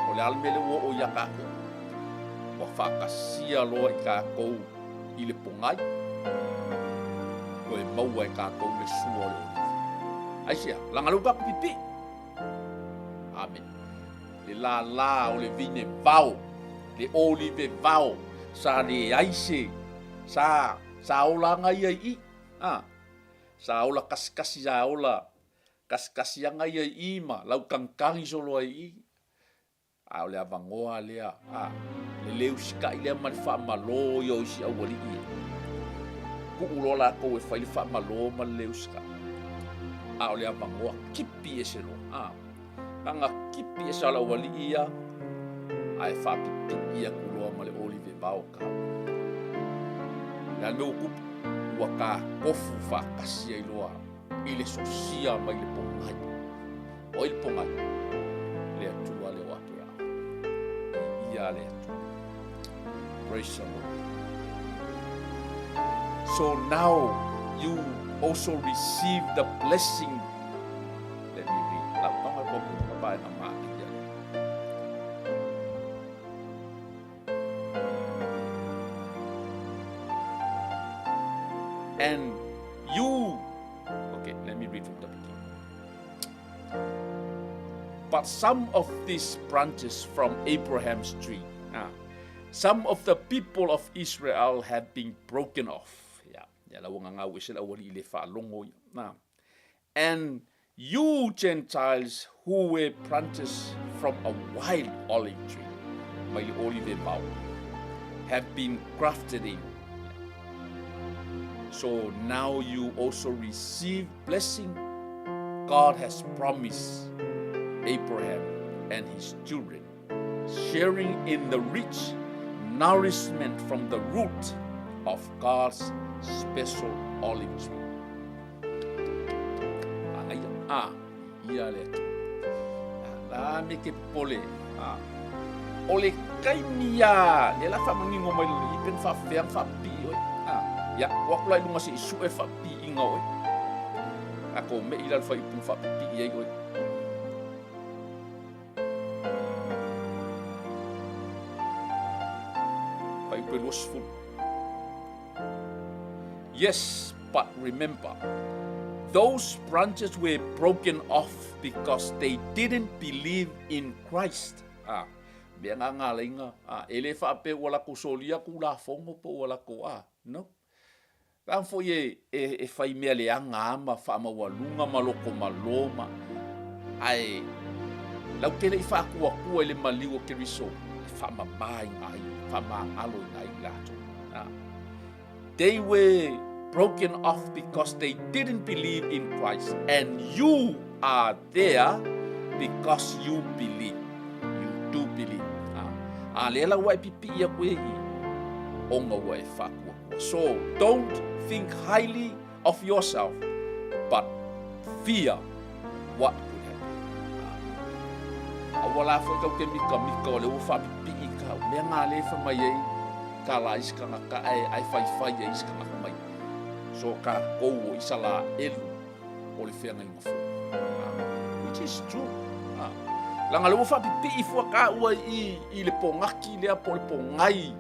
o le a le mea lea ua oo ia tatou? Ua faatasia loa i tatou i le pogai, toe maua e tatou le sua o le olive. Aisea? Leaga o lea ua tatou pipii. Amene. Le lala o le veine vao, le olive vao, sa leai se, sa, sa ola aga ia i i. A, sa ola kasikasi, sa ola kasikasi aga ia i i ma laukangikagi solo ai i i. A o le avanoa lea, a, le le usitai lea ma le faamalo ia o isi aualii e. Tuu loa latou e fai le faamalo ma le le usitai. A o le avanoa kipi ese loa, a, leaga kipi ese o le aualii ia, ae faapipii atu loa ma le olive vao tau. Le a le mea ua tupu? Ua takofu faatasi ai loa i le sosia mai le pogai. O ai le pogai? Le Atua lea o Aperahama. Viia le Atua. Praise the Lord. So now you also receive the blessing. Let me read. Lau tama ko ku ka vaega māia. And you, okay, let me read from the beginning. But some of these branches from Abraham's tree, some of the people of Israel have been broken off. Yeah, yeah, la ua gagau ese le aualii le faalogo ia. Na. And you Gentiles who were branches from a wild olive tree, mai le olive vao, have been grafted in. So now you also receive blessing God has promised Abraham and his children, sharing in the rich nourishment from the root of God's special olive tree. Manaia, a, ia le Atua. La me ke popole, a, o le kaimi a, le la whaamangingo mai le i pen whaafea whaapipii oe. A, ia, o aku la i lunga se i sue whaapipiinga oe. A ko me i la le whaiupu whaapipii ai oe. Whaiupu e 20. Yes, but remember, those branches were broken off because they didn't believe in Christ. Ah, mea ngā ngā leinga, ah, e le whaape ua lako solia ku la fongo po ua lako, ah, no. Leaga foi e, e, e fai mea leaga a ma faamaualuga ma loko malo ma, ae lau te le i faakuakua i le maliu o Keriso e faamama i ngā ai, faamagalo i ngā ai latou. Ah. They were broken off because they didn't believe in Christ and you are there because you believe. You do believe. Ah. A lea la ua e pipii aku e i, ona ua e faakuakua. So don't think highly of yourself, but fear what could happen. Ah. Aua la foi kau te mika mika o le ua whaapipii ka mea ngā le wha mai ei, ka la isi kangaka ai, ai whai whai ai isi kangaka mai. So ka kou o isa la elu o le whenga inga fo. Ah. Which is true. Ah. Langa le ua whaapipii fua ka ua i, i le pongaki lea po le pongai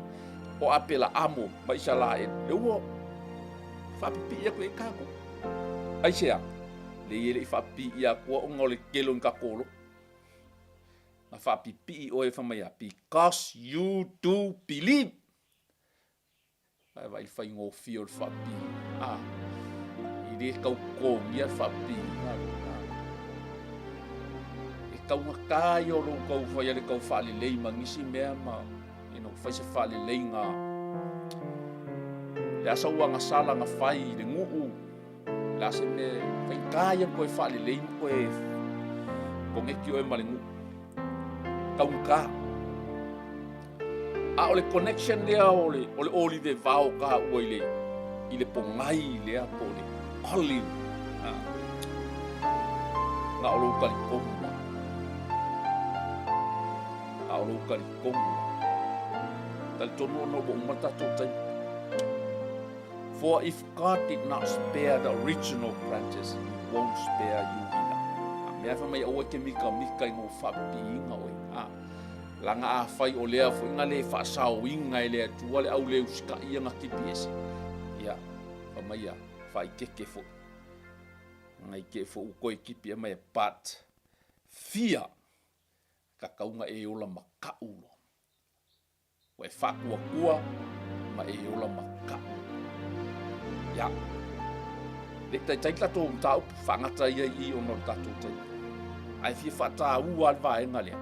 o Apelaamo ma Isalaele, le ua faapipii aku e kākou. Aisea, le i e le i faapipii ia akua ona o le kelo i ka kolo. Na faapipii oe fa mai a, because you do believe. Ai vai whaingōfie o le faapipii. Ah, i le kau kōngia le faapipii. Ah, ah. E taugata ia o lou kau whai ale kau whaalelei ma ngisi mea ma you know, fai se faaleleiga le asa ua gasala na fai i le nuu, le a se mea faigata ia ona toe faalelei ma toe koneti oe ma le nuu, taugata. A o le connection lea o le, o le olive vao taua i le, i le pogai lea po o le olive. Ah. Na o lou talitonu la. A o lou talitonu. Talitonu ona ua uma le tatou taimi. For if God did not spare the original branches, he won't spare you either. A mea fai mai aua e te mikamika i ngō whaapipiinga oe. A, langa a whai o lea foi nga le whaasaoinga e le Atua le au le usikaia nga kipi ese. Ia, fai mai a, whaikeke foi. Ngai ke fo u koe kipi e mai but fear ka kaunga e ola ma kaʻu loa. Ua e whaakuakua ma e ola ma kaʻu. Ia. Le taitai tatou mataupu whaangata ia i ona o le tatou taimi. Ae fia whaatāua le vaenga lea.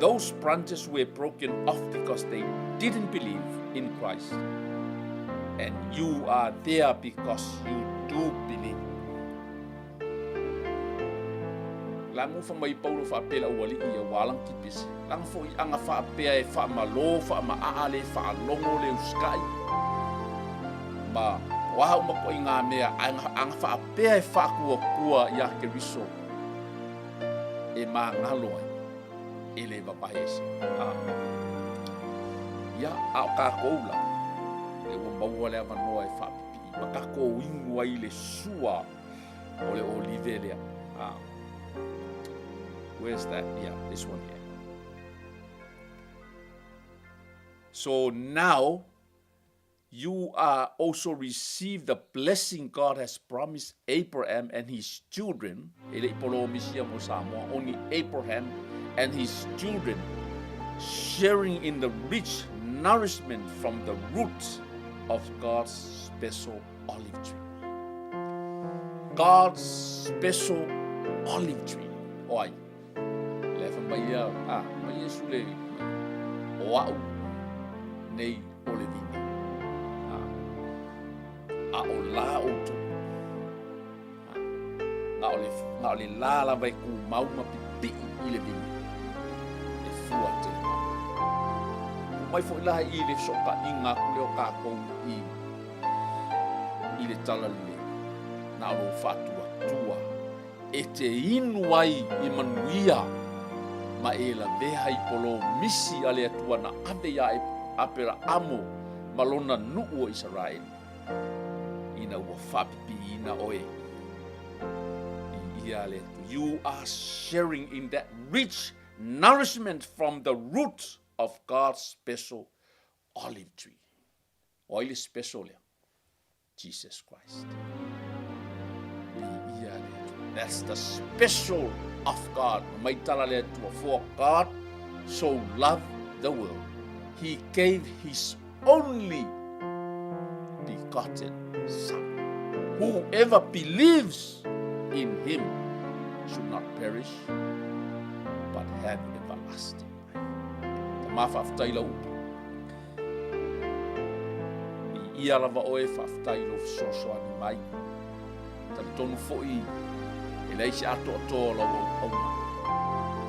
Those branches were broken off because they didn't believe in Christ. And you are there because you do believe. La mu fa mai Paulo faapea le aualii ia ua alang kipisi. Langa foi anga faapea e faamalō, faamaa le faalogo le usikai. Ma o a uma koʻi ngā mea anga, anga faapea e faakuakua iā Keriso e māgalo ai e le vavae ese. A. Ia, a o kākou la, le ua maua le avanoa e faapipii ma kākou inu ai le sua o le olive lea. Ah. Where's that? Yeah, this one here. So now you are also receive the blessing God has promised Abraham and his children. E le i polomisia mo Samoa, only Abraham and his children sharing in the rich nourishment from the roots of God's special olive tree. God's special olive tree. O ai, le fa mai ia, ah, mai Iesu le, o au nei o le vine. Ah, a o la outou. Ah. Na o le la lava e tumau ma pipii i le vini e fua tele mai. Tuu mai foi la i le fesootaiga atu lea o tatou i i le Talalelei, na o lou faatuatua e te inu ai i manuia ma e lavea i polomisi a le Atua na ave ia Aperaamo ma lona nuu o Isaraelu, ina ua faapipiina oe i ia le Atua. You are sharing in that rich nourishment from the root of God's special olive tree. O ai le special lea? Jesus Christ. Viia le Atua. That's the special of God. Mai tala le Atua. For God so loved the world. He gave his only begotten Son. Whoever believes in him should not perish, but have everlasting life. Tama faafetai lau upu. Viia lava oe, faafetai i lou fesoasoani mai. Talitonu foi e leai se atoatoa o lau auauna.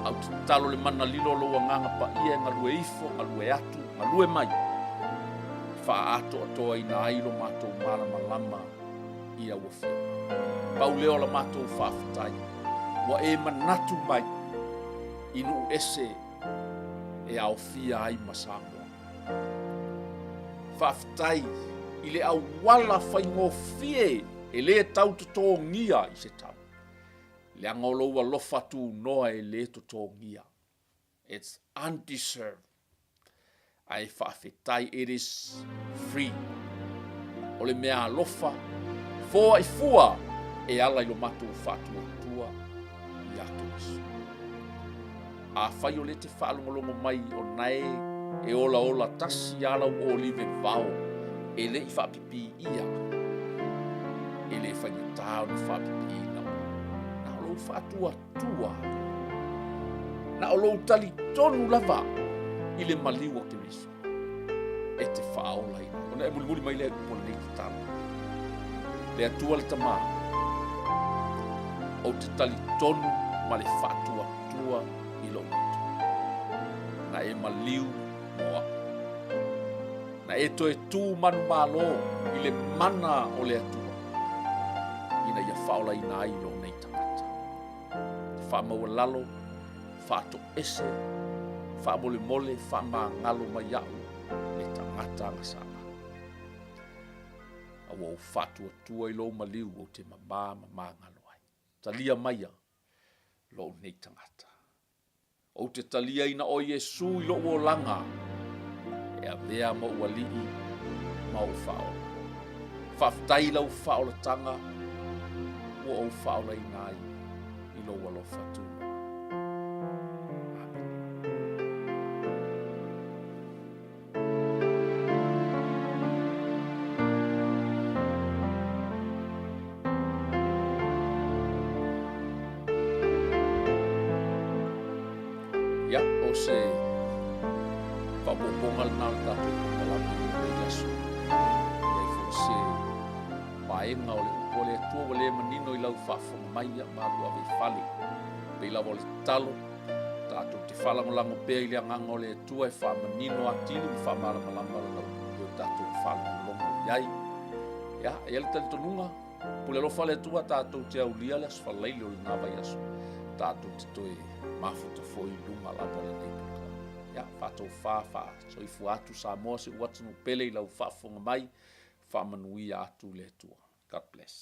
A ou tatalo le mana lilo o lou agaga paia e galue ifo, galue atu, galue mai, e faaatoatoaina ai lo matou malamalama i lau Afioga. Pau lea o la matou faafetai, ua e manatu mai i nuu ese e aofia ai ma Samoa. Faafetai i le auala faigofie e le tau totogia i se tau, leaga o lou alofa tunoa e le totogia. It's undeserved. Ae faafetai, it is free. O le mea alofa, foai fua e ala i lo matou faatuatua ia Keriso. Afai o lea e te faalogologo mai o nae e olaola tasi a lau olive vao e le i faapipii ʻia, e le faigata ona faapipiina oe. Na o lou faatuatua, na o lou talitonu lava i le maliu o Keriso e te faaolaina ai. Ona e mulimuli mai lea i upu o lenei tatalo. Le Atua le Tama, ou te talitonu ma le faatuatua i lou loto. Na e maliu mo au. Na e toe tu manumalo i le mana o le Atua ina ia faaolaina ai lou nei tagata. Te faamaualalo, faatoese, faamolemole, faamagalo mai au le tagata agasala. A ua ou faatuatua i lou maliu ou te mamā ma magalo ai. Talia maia lou nei tagata. Ou te taliaina oe Iesu i lou olaga, e avea ma ou alii ma ou faaola. Faafetai i lau faaolataga ua ou faaolaina ai i lou alofa tunoa. Amene. Ia, o se faaopoopoga lena o le tatou polokalame i lenei aso. E i ai foi se vaega o le upu a le Atua ua le manino i lau faafofoga mai, ia malu ave i fale. Pei lava o le tatalo, tatou te faalagolago pea i le agaga o le Atua e faamanino atili ma faamalamalama lana upu o tatou faalogologo i ai. Ia, e i ai le talitonuga, pule alofa le Atua tatou te aulia le aso Faraile o lena vaiaso, tatou te toe mafuta foi i luga lava o lenei polokalame. Ia, faatofa, faasoifua atu Samoa si ou atunuu pele i lau faafofoga mai, faamanuia atu le Atua. God bless.